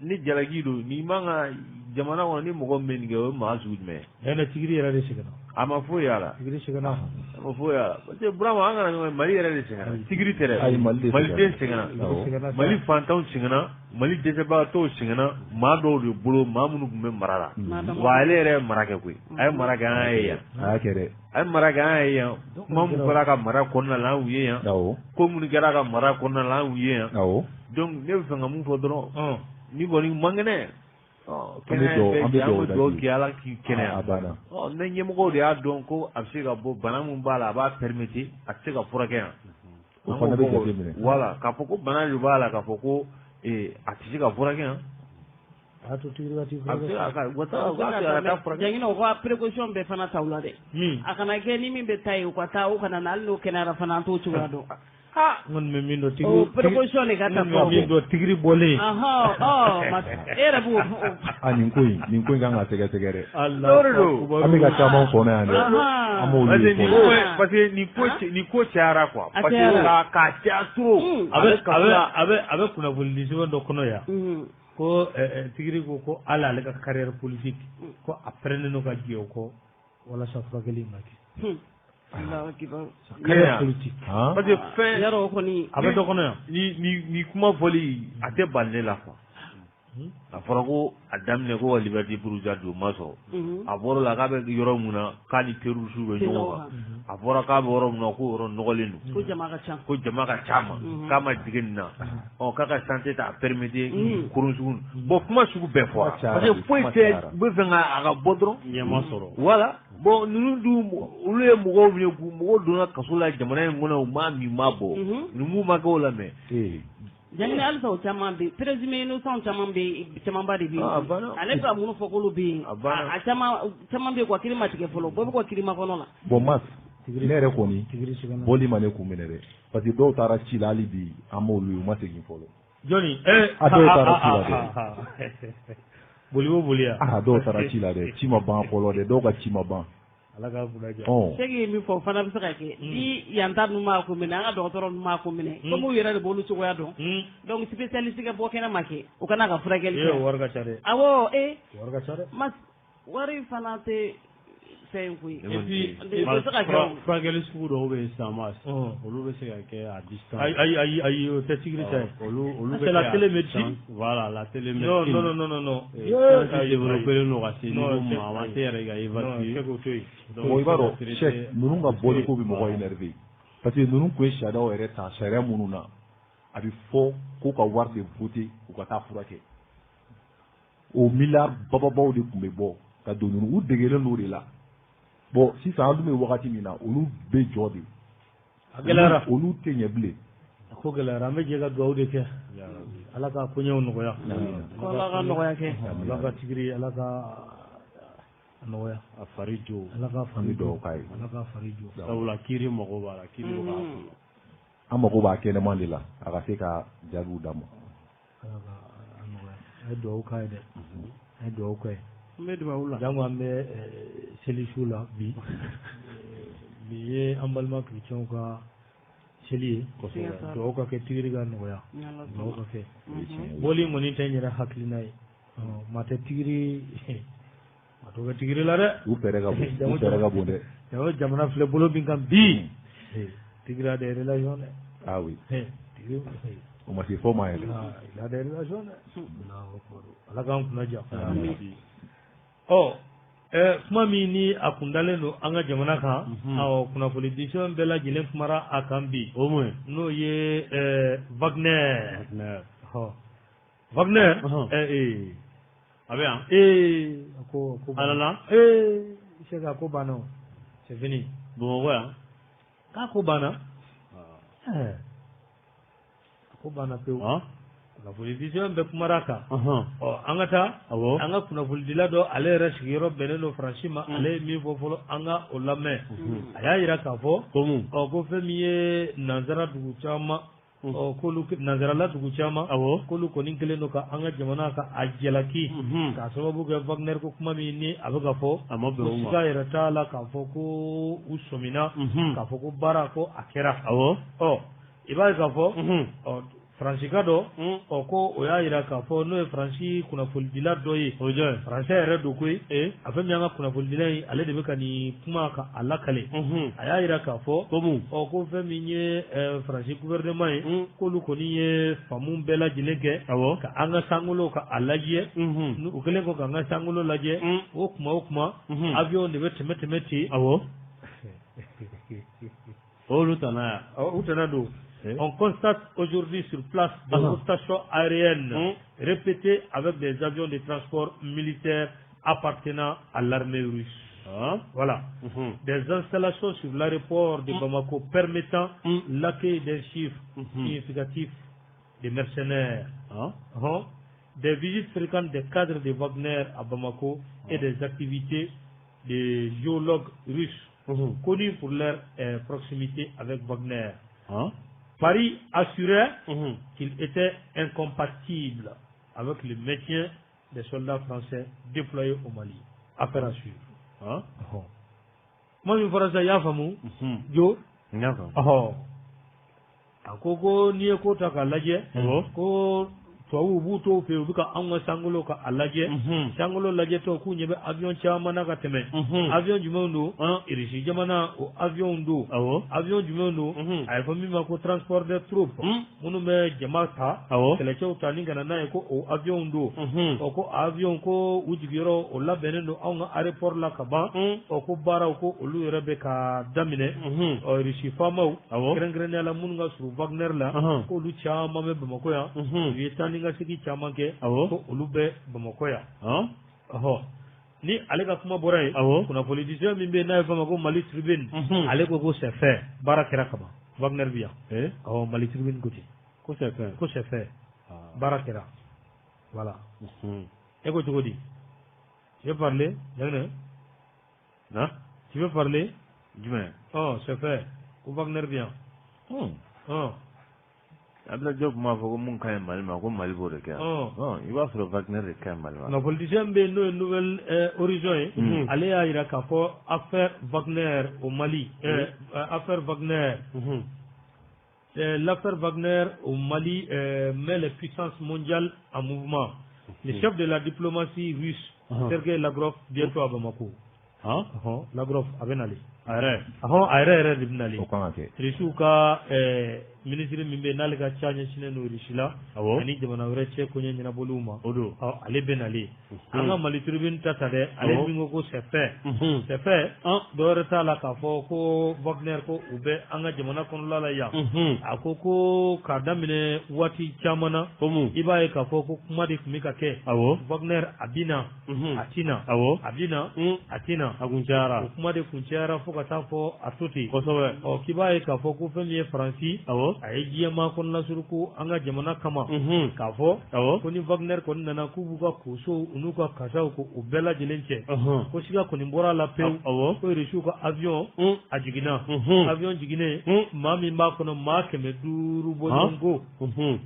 Speaker 2: ni jalaki don, nin man ka jamana kɔnɔ, ni mɔgɔ min bɛ nin kɛ, o ye maa sugu jumɛn
Speaker 1: ye? Ɛnɛ tigiri yɛrɛ de sɛgɛnna.
Speaker 2: A ma foyi y'a la.
Speaker 1: Tigiri sɛgɛnna.
Speaker 2: A ma foyi y'a la, parce que Burama, an kana ɲɔgɔn ye, Mali yɛrɛ de sɛgɛnna. Tigiri tɛ dɛ.
Speaker 6: Ayi, Mali de
Speaker 2: Maliden sɛgɛnna. Mali fantanw sɛgɛnna, Mali dɛsɛbagatɔw sɛgɛnna, maa dɔw de bolo, maa minnu tun bɛ mara la. Wa ale yɛrɛ ye mara kɛ koyi. A ye mara kɛ, an y'a ye yan.
Speaker 6: A y'a kɛ dɛ.
Speaker 2: A ye mara kɛ, an y'a ye yan. Kuma min fɔra a ka mara kɔnɔna la, an y'u ye yan. Ko minnu kɛra a ka mara kɔnɔna la, an y'u ye yan. Donc ne bɛ fɛ ka mun fɔ dɔrɔn, ni kɔni man kɛnɛ,
Speaker 6: kɛnɛya an bɛ
Speaker 2: dugawu kɛ Ala k'i kɛnɛya.
Speaker 6: A banna.
Speaker 2: Ɔ, ne ɲɛmɔgɔw de y'a dɔn ko a bɛ se ka bɔ, bana min b'a la, a b'a permettre, a tɛ se ka furakɛ yan.
Speaker 6: O fana bɛ jateminɛ.
Speaker 2: Voilà, k'a fɔ ko bana de b'a la, k'a fɔ ko a tɛ se ka furakɛ yan.
Speaker 1: A to tigiri ka t'i
Speaker 2: A bɛ se ka taa furakɛ.
Speaker 5: Jangine, u ka précaution bɛɛ fana ta u la dɛ. A kana kɛ ni min bɛ taa yen, u ka taa, u kana na, hali n'o kɛnɛyara fana, an t'o cogoya dɔn.
Speaker 1: N kɔni bɛ min dɔn, tigiri,
Speaker 5: o précaution de ka ta
Speaker 1: fɔlɔ. Min dɔn, tigiri bɔlen.
Speaker 5: E yɛrɛ b'o.
Speaker 6: A nin ko in, nin ko in kan ka sɛgɛsɛgɛ dɛ.
Speaker 2: O de don.
Speaker 6: An bɛ ka caman kɔnɔ yan dɛ. An b'olu de
Speaker 2: fɔ. Parce que nin ko cayara quoi. Parce que k'a caya trop.
Speaker 1: A bɛ kunnafoni sɛbɛn dɔ kɔnɔ yan. Ko tigiri ko hali ale ka carrière politique, ko a pɛrɛnnen don ka jɛ o kɔ walasa furakɛli in ka kɛ.
Speaker 2: Carrière
Speaker 1: politique.
Speaker 2: Parce que fɛn
Speaker 5: yarɔ kɔni
Speaker 1: a bɛ dɔ kɔnɔ yan.
Speaker 2: Ni kuma fɔli, a tɛ bali ne la quoi. A fɔra ko a daminɛ ko ka liberté provisoire di, o ma sɔrɔ. A bɔra la k'a bɛ yɔrɔ mun na, k'a ni terroriste bɛ ɲɔgɔn kan. A fɔra k'a bɛ yɔrɔ mun na, k'o yɔrɔ nɔgɔlen don.
Speaker 5: Ko jama ka ca.
Speaker 2: Ko jama ka ca ma, k'a ma dege nin na. Ɔ, k'a ka santé t'a permettre kurun sugu. Bon, kuma sugu bɛɛ fɔra. Parce que foyi tɛ, u bɛ fɛ ka a ka bɔ dɔrɔn.
Speaker 3: Ɲɛ ma sɔrɔ.
Speaker 2: Voilà. Bon, ninnu dun, olu ye mɔgɔw minɛ k'u mɔgɔw donna kaso la jamana in kɔnɔ, u ma min ma bɔ. Ninnu ma kɛ o la mɛ.
Speaker 5: Janginɛ, halisa o caman bɛ yen, présumé innocent caman bɛ yen, camanba de bɛ yen. Ale bɛ ka minnu fɔ k'olu bɛ yen, a caman caman bɛ yen quoi, kiiri ma tigɛ fɔlɔ, bɛɛ bɛ ka kiiri makɔnɔ la.
Speaker 6: Bon, Mas, ne yɛrɛ kɔni bɔli ma ne kun minɛ dɛ, parce que dɔw taara ci la, hali bi an m'olu ye, u ma segin fɔlɔ.
Speaker 1: Jɔnni?
Speaker 6: A dɔw taara ci la dɛ.
Speaker 1: Boli o boli ya.
Speaker 6: A dɔw taara ci la dɛ, ci ma ban fɔlɔ dɛ, dɔw ka ci ma ban.
Speaker 1: Ala k'a kunna diya.
Speaker 5: Seki ye min fɔ, o fana bɛ se ka kɛ ni yan ta ninnu m'a ko minɛ, an ka dɔgɔtɔrɔ ninnu m'a ko minɛ, komi u yɛrɛ de b'olu cogoya dɔn. Donc spécialiste ka bɔ kɛnɛ ma kɛ, u kana ka furakɛli kɛ.
Speaker 1: Ee, wari ka ca dɛ.
Speaker 5: Awɔ, ee.
Speaker 1: Wari ka ca dɛ.
Speaker 5: Mas, wari fana tɛ fɛn in koyi.
Speaker 1: Et puis
Speaker 5: o bɛ se ka kɛ o.
Speaker 3: Furakɛli sugu dɔw bɛ yen sisan, Mas, olu bɛ se ka kɛ à distance.
Speaker 1: Ayi, ayi, ayi, ayi, o tɛ sigiri ta ye.
Speaker 3: Olu bɛ
Speaker 1: C'est la télémédecine.
Speaker 3: Voilà, la télémédecine.
Speaker 1: Non, non, non, non, non.
Speaker 3: Science développée don ka se niveau ma, a ma se yɛrɛ ka évacuer.
Speaker 1: Non, k'o to yen.
Speaker 6: Bon, i b'a dɔn, Cheikh, ninnu ka bɔli ko bɛ mɔgɔ énervé, parce que ninnu tun ye sariyaw yɛrɛ ta, sariya minnu na a bɛ fɔ k'u ka wari de voter u ka taa furakɛ, o miliyari bababaw de tun bɛ bɔ ka don ninnu, u degelen don o de la. Bon, sisan an dun bɛ wagati min na, olu bɛ jɔ de.
Speaker 1: A gɛlɛyara.
Speaker 6: Olu tɛ ɲɛ bilen.
Speaker 1: A ko gɛlɛyara, an bɛ jɛ ka dugawu de kɛ. Ala ka koɲɛw nɔgɔya.
Speaker 5: Ala ka nɔgɔya kɛ.
Speaker 1: Ala ka tigiri, Ala ka a nɔgɔya.
Speaker 3: A fari jo.
Speaker 1: Ala ka fari
Speaker 6: jo. K'a ye.
Speaker 1: Ala ka fari jo.
Speaker 3: Sabula kiiri mago b'a la, kiiri bɛ k'a kɔnɔ.
Speaker 6: An mago b'a kɛnɛman de la, a ka se ka jaabiw d'a ma.
Speaker 1: Ala ka a nɔgɔya. A ye dugawu k'a ye dɛ. A ye dugawu k'a ye.
Speaker 5: N bɛ dugawu la.
Speaker 1: Jango an bɛ seli su la bi. Bi ye an balima chrétiens ka seli ye.
Speaker 5: Kosɛbɛ.
Speaker 1: Dugawu ka kɛ, tigiri ka nɔgɔya. Dugawu ka kɛ. Bɔli in kɔni tɛ n yɛrɛ hakilina ye. Maa tɛ tigiri, maa t'o kɛ tigiri la dɛ.
Speaker 6: U fɛɛrɛ ka bon, u fɛɛrɛ ka bon dɛ.
Speaker 1: Jango jamana filɛ bolo min kan bi. Tigiri a des relations dɛ.
Speaker 6: Ah oui.
Speaker 1: Tigiri.
Speaker 6: O ma se fɔ ma yɛrɛ.
Speaker 1: Il a des relations dɛ. Ala k'an kunna diya. Ɔ, kuma min ni a kun dalen don an ka jamana kan, awɔ, kunnafoni disɛn bɛɛ lajɛlen kumara a kan bi.
Speaker 3: O mun ye?
Speaker 1: N'o ye Wagner. Wagner.
Speaker 3: A bɛ yan.
Speaker 1: A ko ko
Speaker 3: A nana.
Speaker 1: Seki, a ko banna o. C'est fini.
Speaker 3: Bamakɔ yan.
Speaker 1: K'a ko banna. A ko banna pewu. Kunnafoni disɛn bɛɛ kumara a kan. Ɔ, an ka taa. An ka kunnafonidila dɔ, ale yɛrɛ sigiyɔrɔ bɛnnen don Faransi ma, ale ye min fɔ fɔlɔ, an ka o lamɛn. A y'a jira k'a fɔ ɔ, ko fɛn min ye nanzara dugu caman, ɔ, k'olu nanzarala dugu caman, k'olu kɔni kɛlen don ka an ka jamana ka a jalaki k'a sababu kɛ Wagner ko kuma min ni a bɛ ka fɔ.
Speaker 3: A ma bɛn o ma.
Speaker 1: Siga yɛrɛ t'a la k'a fɔ ko u sɔmina k'a fɔ ko baara ko a kɛra. Ɔ, i b'a ye k'a fɔ, ɔ, Faransika dɔ, ɔ, ko o y'a jira k'a fɔ n'o ye Faransi kunnafonidila dɔ ye.
Speaker 3: O jɔn ye?
Speaker 1: Faransɛ yɛrɛ don koyi. A fɛn min y'an ka kunnafonidila ye, ale de bɛ ka nin kuma ka a lakale. A y'a jira k'a fɔ.
Speaker 3: Ko mun?
Speaker 1: Ɔ, ko fɛn min ye Faransi gouvernement ye, k'olu kɔni ye faamu bɛɛ lajɛlen kɛ. Ka an ka sankolo ka a lajɛ. U kɛlen kɔ k'an ka sankolo lajɛ, o kuma avion de bɛ tɛmɛ tɛmɛ ten.
Speaker 3: Olu tana
Speaker 1: yan. U tana don. On constate aujourd'hui sur place des rotations aériennes répétées avec des avions de transport militaire appartenant à l'armée russe. Voilà. Des installations sur l'aéroport de Bamako permettant l'accueil d'un chiffre significatif de mercenaires. Des visites fréquentes des cadres de Wagner à Bamako et des activités des géologues russes connus pour leur proximité avec Wagner. Paris assurait qu'il était incompatible avec le maintien des soldats français déployés au Mali. Affaire à suivre. Moi, je me suis dit, Jo, a ko ko n'i ye ko ta k'a lajɛ, ko Tubabuw b'u to fɛ yen, u bɛ ka anw ka sankolo ka a lajɛ. Sankolo lajɛtɔ, k'u ɲɛ bɛ avion caman na ka tɛmɛ. Avion jumɛnw don? Irisi jamana o avion don. Avion jumɛnw don? A ye fɔ min ma ko transport des troupes, minnu bɛ jama ta, kɛlɛcɛw ta ni ka na n'a ye, ko o avion don. Ɔ, ko avion ko u jigiyɔrɔ o labɛnnen don anw ka aéroport la ka ban. Ɔ, ko baaraw ko olu yɛrɛ bɛ ka daminɛ. Ɔ, Irisi faamaw, kɛrɛnkɛrɛnnenya la minnu ka surun Wagner la, k'olu caman bɛ Bamakɔ yan. U ye taa ni ka segin caman kɛ, ko olu bɛ Bamakɔ yan. Ɔhɔ, ni ale ka kuma bɔra yen, kunnafonidisɛbɛn min bɛ yen n'a ye fɔ a ma ko Mali Tribune, ale ko c'est fait, baara kɛra ka ban, Wagner bɛ yan. Awɔ, Mali Tribune ko ten.
Speaker 3: Ko c'est fait.
Speaker 1: Ko c'est fait, baara kɛra, voilà. E ko cogo di? Tu veux parler, Jaginɛ?
Speaker 2: Na.
Speaker 1: Tu veux parler?
Speaker 2: Jumɛn?
Speaker 1: Oh, c'est fait, ko Wagner bɛ yan. Ɔ.
Speaker 2: Abdoulaye Diop m'a fɔ ko mun ka ɲi Mali ma, ko Mali b'o de kɛ. I b'a sɔrɔ Wagner de ka ɲi Mali ma.
Speaker 1: Nka politicien bɛ yen n'o ye Nouvel Horizon ye, ale y'a jira k'a fɔ affaire Wagner au Mali, affaire Wagner, l'affaire Wagner au Mali met les puissances mondiales en mouvement. Le chef de la diplomatie russe, Sergei Lavrov, bientôt à Bamako. Lavrov a bɛ nalen.
Speaker 3: A yɛrɛ?
Speaker 1: Ɔhɔn, a yɛrɛ yɛrɛ de bɛ nalen.
Speaker 6: O kan ka kɛ.
Speaker 1: Irisiw ka minisiri min bɛ yen n'ale ka ca ɲɛsinnen don Irisi la ani jamana wɛrɛ cɛ koɲɛ ɲɛnabɔliw ma.
Speaker 3: O don.
Speaker 1: Ɔ, ale bɛ nalen. An ka Mali Tribune ta ta dɛ, ale min ko c'est fait. C'est fait. Dɔwɛrɛ t'a la k'a fɔ ko Wagner ko u bɛ an ka jamana kɔnɔla la yan. A ko ko k'a daminɛ waati caman na, i b'a ye k'a fɔ ko kuma de tun bɛ ka kɛ. Wagner a bɛ na, a ti na. A bɛ na, a ti na.
Speaker 3: A kun cayara.
Speaker 1: O kuma de kun cayara fo ka taa fɔ a to ten.
Speaker 3: Kosɛbɛ.
Speaker 1: Ɔ, k'i b'a ye k'a fɔ ko fɛn min ye Faransi, a ye diɲɛmaa kɔnɔna suruku an ka jamana kama. K'a fɔ ko ni Wagner kɔni nana, k'u b'u ka kosow n'u ka kasaw ko u bɛɛ lajɛlen cɛ. Ko siga kɔni bɔra a la pewu. Ko Irisiw ka avion a jiginna. Avion jiginnen, maa min b'a kɔnɔ, maa 500 bɔɲɔgɔnko.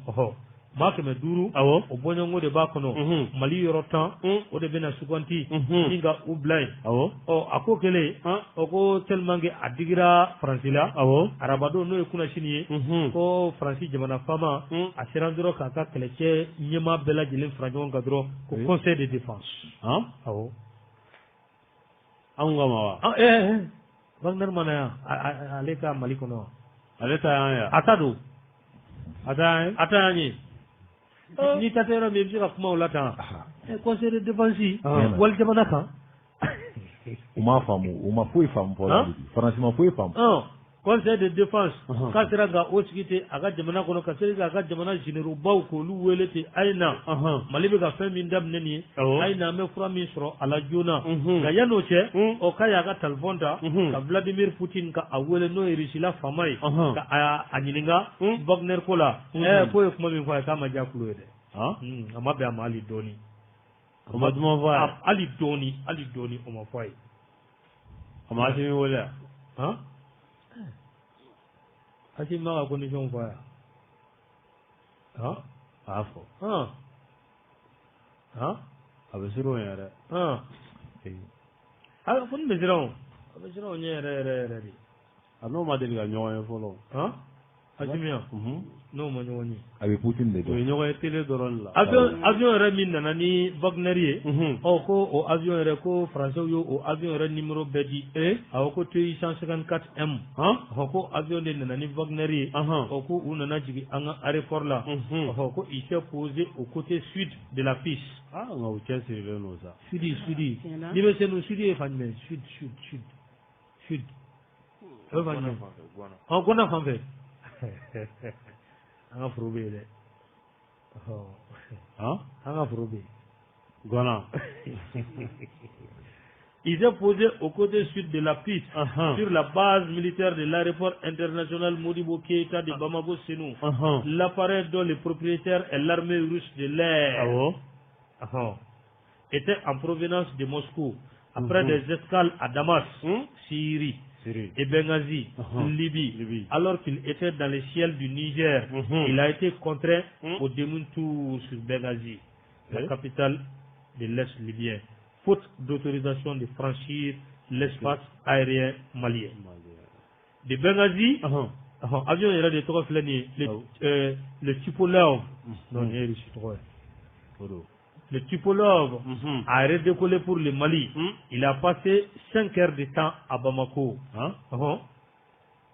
Speaker 1: Ɔhɔ, maa 500. O bɔɲɔgɔnko de b'a kɔnɔ. Mali yɔrɔ 10, o de bɛna suganti ni ka u bila yen. Ɔ, a ko kɛlen, o ko tellement que a digira Faransi la. Arabadon, n'o ye kunnasini ye, ko Faransi jamana faama a sera dɔrɔn k'a ka kɛlɛcɛ ɲɛmaa bɛɛ lajɛlen fara ɲɔgɔn kan dɔrɔn ko conseil de défense. Awɔ.
Speaker 3: Anw kama wa?
Speaker 1: Wagner mana yan, ale ka Mali kɔnɔ wa?
Speaker 3: Ale ta y'an ye.
Speaker 1: A ta don.
Speaker 3: A ta y'an ye.
Speaker 1: A ta y'an ye. N'i ta tɛ yɔrɔ min, i bɛ se ka kuma o la tan. Conseil de défense wali jamana kan.
Speaker 6: U m'a faamu, u ma foyi faamu fɔlɔ. Faransi ma foyi faamu.
Speaker 1: Conseil de défense k'a sera ka o sigi ten a ka jamana kɔnɔ, ka se k'a ka jamana généraux baw k'olu wele ten: a ye na, Mali bɛ ka fɛn min daminɛ nin ye, a ye na, an bɛ fura min sɔrɔ a la joona. Nka yan'o cɛ, ɔ, k'a y'a ka téléphone ta ka Vladimir Poutine ka a wele, n'o ye Russie la faama ye, ka a ɲininka Wagner ko la. K'o ye kuma min fɔ a ye, k'a ma diya kulo ye dɛ. A ma bɛn a ma hali dɔɔni.
Speaker 3: O ma duman fɔ a ye.
Speaker 1: Hali dɔɔni, hali dɔɔni, o ma fɔ a ye.
Speaker 3: A ma Asimi wele
Speaker 1: wa? Asimi m'a ka condition fɔ a ye.
Speaker 3: A y'a fɔ. A bɛ siran o ɲɛ dɛ.
Speaker 1: A ko nin bɛ siran o, a bɛ siran o ɲɛ yɛrɛ yɛrɛ yɛrɛ de.
Speaker 3: A n'o ma deli ka ɲɔgɔn ye fɔlɔ.
Speaker 1: Asimi yan, n'o ma ɲɔgɔn ye.
Speaker 6: A bɛ Poutine de dɔn.
Speaker 3: O ye ɲɔgɔn ye télé dɔrɔn de la.
Speaker 1: Avion yɛrɛ min nana ni Wagner ye, ɔ, ko o avion yɛrɛ, ko Français y'o o avion yɛrɛ numéro bɛɛ di. Awɔ, ko TU 154 M. Ɔ, ko avion de nana ni Wagner ye. Ɔ, ko u nana jigin an ka aéroport la. Ɔ, ko il s'est posé au côté sud de la piste.
Speaker 3: Ah, nka u cɛ sirilen don sa.
Speaker 1: Sud, sud. N'i bɛ Senu, sud ye fan jumɛn? Sud, sud, sud, sud. O ye fan jumɛn? Ɔ, Gwana fan fɛ. An ka foro bɛ yen dɛ. An ka foro bɛ yen.
Speaker 3: Gwana.
Speaker 1: Il s'est posé au côté sud de la piste, sur la base militaire de l'aéroport international Modibo Keïta de Bamako Sénou. L'appareil dont le propriétaire est l'armée russe de l'air était en provenance de Moscou après des escales à Damas, Syrie, et Benghazi, Libye. Alors qu'il était dans le ciel du Niger, il a été contraint au demi-tour sur Benghazi, la capitale de l'Est libyen, faute d'autorisation de franchir l'espace aérien malien. De Benghazi Avion yɛrɛ de tɔgɔ filɛ nin ye, le Tupolev. Non, nin ye Russie tɔgɔ ye.
Speaker 3: O don.
Speaker 1: Le Tupolev a redécollé pour le Mali. Il a passé 5 heures de temps à Bamako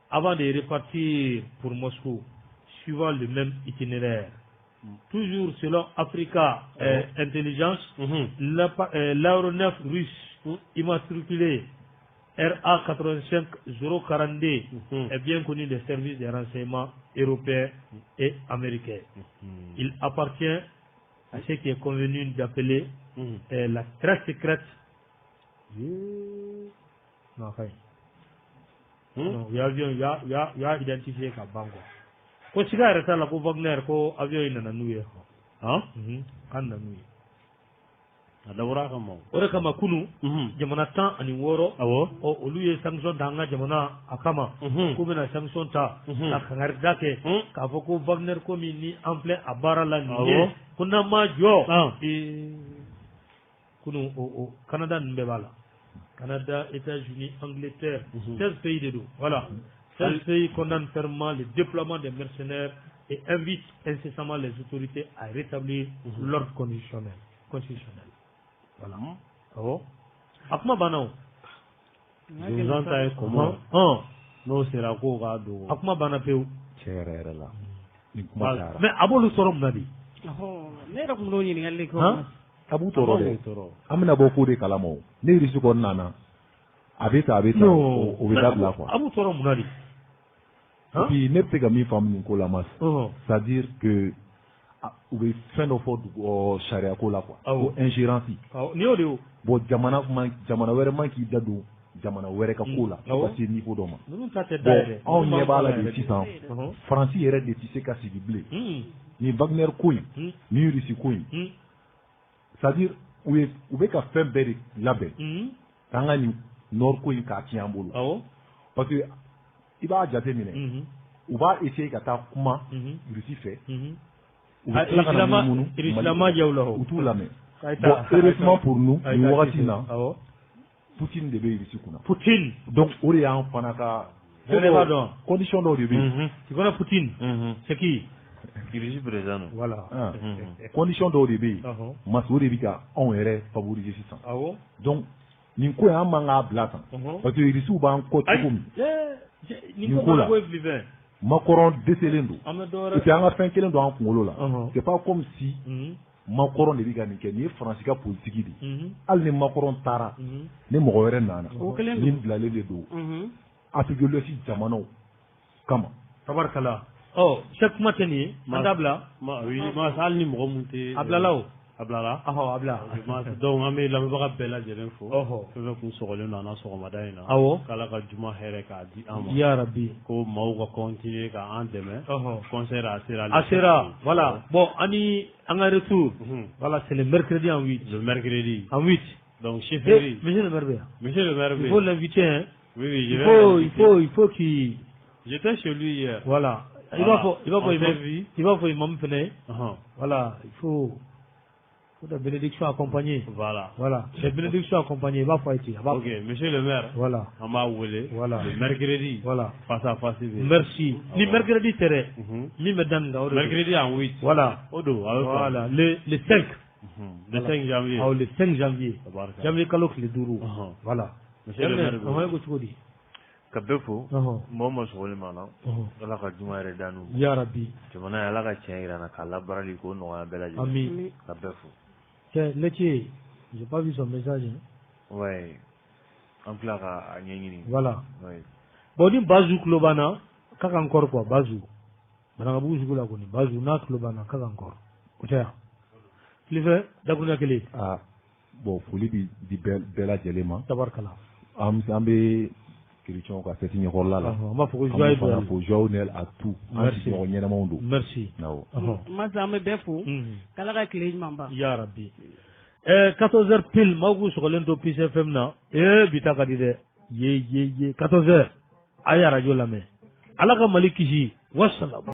Speaker 1: avant de repartir pour Moscou, suivant le même itinéraire. Toujours selon Africa Intelligence, l'aéronef russe immatriculé RA 85 042 est bien connu des services de renseignement européens et américains. Il appartient à ce qui est convenu d'appeler la très secrète. Non, enfin. Non, il y a avion, il y a identifié ka ban quoi. Ko siga yɛrɛ t'a la ko Wagner ko avion in nana n'u ye.
Speaker 3: Han?
Speaker 1: K'an nana n'u ye.
Speaker 3: A dabɔra a kama o.
Speaker 1: O de kama kunu jamana 16, ɔ olu ye sanction ta an ka jamana a kama, k'u bɛna sanction ta ka kangarida kɛ k'a fɔ ko Wagner ko min ni an filɛ a baara la nin ye, ko n'an ma jɔ, kunu o Canada ninnu bɛɛ b'a la, Canada, États-Unis, Angleterre, 16 pays de don. Voilà, 16 pays condamnent fermement le déploiement des mercenaires et invitent incessamment les autorités à rétablir l'ordre constitutionnel. Voilà, awɔ, a kuma banna o.
Speaker 3: Zonzan ta ye kɔmɔ. N'o sera k'o k'a dogo.
Speaker 1: A kuma banna pewu.
Speaker 6: Tiɲɛ yɛrɛ yɛrɛ la, nin kuma cayara.
Speaker 1: Mais a b'olu sɔrɔ mun na de?
Speaker 5: Ne yɛrɛ tun b'o ɲininkali de kɛ.
Speaker 6: A b'u tɔɔrɔ dɛ, an bɛna bɔ ko de kalama o. Ne Irisi kɔni nana, a bɛ tan, a bɛ tan, o bɛ dabila quoi.
Speaker 1: A b'u tɔɔrɔ mun na de?
Speaker 6: Et puis ne bɛ se ka min faamu nin ko la, ma, c'est à dire que u bɛ fɛn dɔ fɔ dugu sariya ko la quoi, ko ingérence.
Speaker 1: Nin y'o de ye o.
Speaker 6: Bon, jamana man, jamana wɛrɛ man k'i da don jamana wɛrɛ ka ko la fo ka se niveau dɔ ma.
Speaker 1: Ninnu ta tɛ da yɛrɛ.
Speaker 6: Bon, anw ɲɛ b'a la de sisan, Faransi yɛrɛ de tɛ se ka sigi bilen. Nin Wagner ko in, nin Russie ko in, c'est à dire u ye u bɛ ka fɛn bɛɛ de labɛn k'an ka nin nord ko in k'a tiɲɛ an bolo. Parce que i b'a jate minɛ, u b'a essayer ka taa kuma Russie fɛ, u bɛ tila ka na munumunu.
Speaker 1: Rusilama jaw la.
Speaker 6: U t'u lamɛn. Bon, heureusement pour nous, nin wagati in na, Poutine de bɛ Russie kunna.
Speaker 1: Poutine.
Speaker 6: Donc o de y'an fana ka
Speaker 1: Ne b'a dɔn.
Speaker 6: condition dɔw de bɛ yen.
Speaker 1: Tu connais Poutine? C'est qui?
Speaker 2: Russie président.
Speaker 1: Voilà.
Speaker 6: Condition dɔw de bɛ yen, mas o de bɛ ka anw yɛrɛ favoriser sisan. Donc nin ko in, an man k'a bila tan, parce que Russiw b'an kɔ cogo min
Speaker 1: nin ko la,
Speaker 6: Macron dɛsɛlen don. Et puis an ka fɛn kelen don an kunkolo la, c'est pas comme si Macron de bɛ ka nin kɛ. Nin ye Faransi ka politique de ye. Hali ni Macron taara, ni mɔgɔ wɛrɛ nana, nin bilalen de don Afrique de l'Ouest jamanaw kama.
Speaker 1: Tabarikala. Ɔ, Cheikh, kuma tɛ nin ye, an t'a bila.
Speaker 3: Oui, hali ni mɔgɔ mun tɛ.
Speaker 1: A bilala o.
Speaker 3: A bilala.
Speaker 1: Ɔhɔ, a bila.
Speaker 3: Donc an bɛ lamɛnbaga bɛɛ lajɛlen fo. Fɛn fɛn kun sɔgɔlen don an na sɔgɔmada in na. K'Ala ka juma hɛrɛ k'a di an ma.
Speaker 1: Ya Rabi.
Speaker 3: Ko maaw ka continuer k'an dɛmɛ. Concert a sera.
Speaker 1: A sera, voilà. Bon, ani an ka retour. Voilà, c'est le mercredi en 8.
Speaker 3: Le mercredi.
Speaker 1: En 8.
Speaker 3: Donc chefferie.
Speaker 1: Monsieur le maire bɛ yan.
Speaker 3: Monsieur le maire bɛ.
Speaker 1: Il faut l'inviter, hein.
Speaker 3: Oui, je
Speaker 1: il
Speaker 3: vais
Speaker 1: faut, il faut, il faut qu'il.
Speaker 3: J'étais chez lui hier.
Speaker 1: Voilà. Il va fɔ imam fɛnɛ. Voilà, il faut des bénédictions accompagnées.
Speaker 3: Voilà.
Speaker 1: Voilà. Des bénédictions accompagnées. Il va fɔ a ye ten.
Speaker 3: Ok, monsieur le maire.
Speaker 1: Voilà.
Speaker 3: An b'a wele.
Speaker 1: Voilà.
Speaker 3: Le mercredi.
Speaker 1: Voilà.
Speaker 3: Face à face.
Speaker 1: Merci. Ni mercredi tɛ dɛ. Min bɛ da nin kan o de don.
Speaker 3: Mercredi en 8.
Speaker 1: Voilà.
Speaker 3: O don. A bɛ fɔ.
Speaker 1: Voilà. Le 5.
Speaker 3: Le 5 janvier.
Speaker 1: Awɔ, le 5 janvier. Janvier kalo tile 5. Voilà.
Speaker 3: Monsieur le maire.
Speaker 1: Ɔhɔn, e ko cogo di?
Speaker 2: Ka bɛɛ fo, mɔgɔ ma sɔgɔlen b'a la, Ala ka juma yɛrɛ da n'u.
Speaker 1: Ya Rabi.
Speaker 2: Jamana ye, Ala ka tiɲɛ yira n na k'a labaarali k'o nɔgɔya bɛɛ lajɛlen.
Speaker 1: Ami.
Speaker 2: Ka bɛɛ fo.
Speaker 1: Tiens, Letier, j'ai pas vu son message, hein.
Speaker 2: Ouais, an tila ka a ɲɛɲini.
Speaker 1: Voilà.
Speaker 2: Ouais.
Speaker 1: Bon, ni Bazu tulo b'an na, k'a k'an kɔrɔ quoi, Bazu. Banankabugu sugu la kɔni, Bazu n'a tulo b'an na, k'a k'an kɔrɔ. O tɛ yan. Tilefɛ, dakuruɲɛ kelen.
Speaker 6: Ah, bon, foli bi di bɛɛ lajɛlen ma.
Speaker 1: Tabarikala.
Speaker 6: An bɛ chrétiens ka fête ɲɛkɔrɔla la.
Speaker 1: An b'a fɔ ko joyeux
Speaker 6: An b'o fana fo, joyeux Noël à tous. An sigiɲɔgɔn ɲɛnamaw don.
Speaker 1: Merci.
Speaker 6: Awɔ.
Speaker 5: Masa, an bɛ bɛɛ fo. K'Ala ka tile ɲuman ban.
Speaker 1: Ya Rabi. 14 heures pile, maaw k'u sɔgɔlen to Peace FM na. Ee, bi ta ka di dɛ. Ye ye ye, 14 heures. A ye radio lamɛn. Ala ka Mali kisi. Wassalam.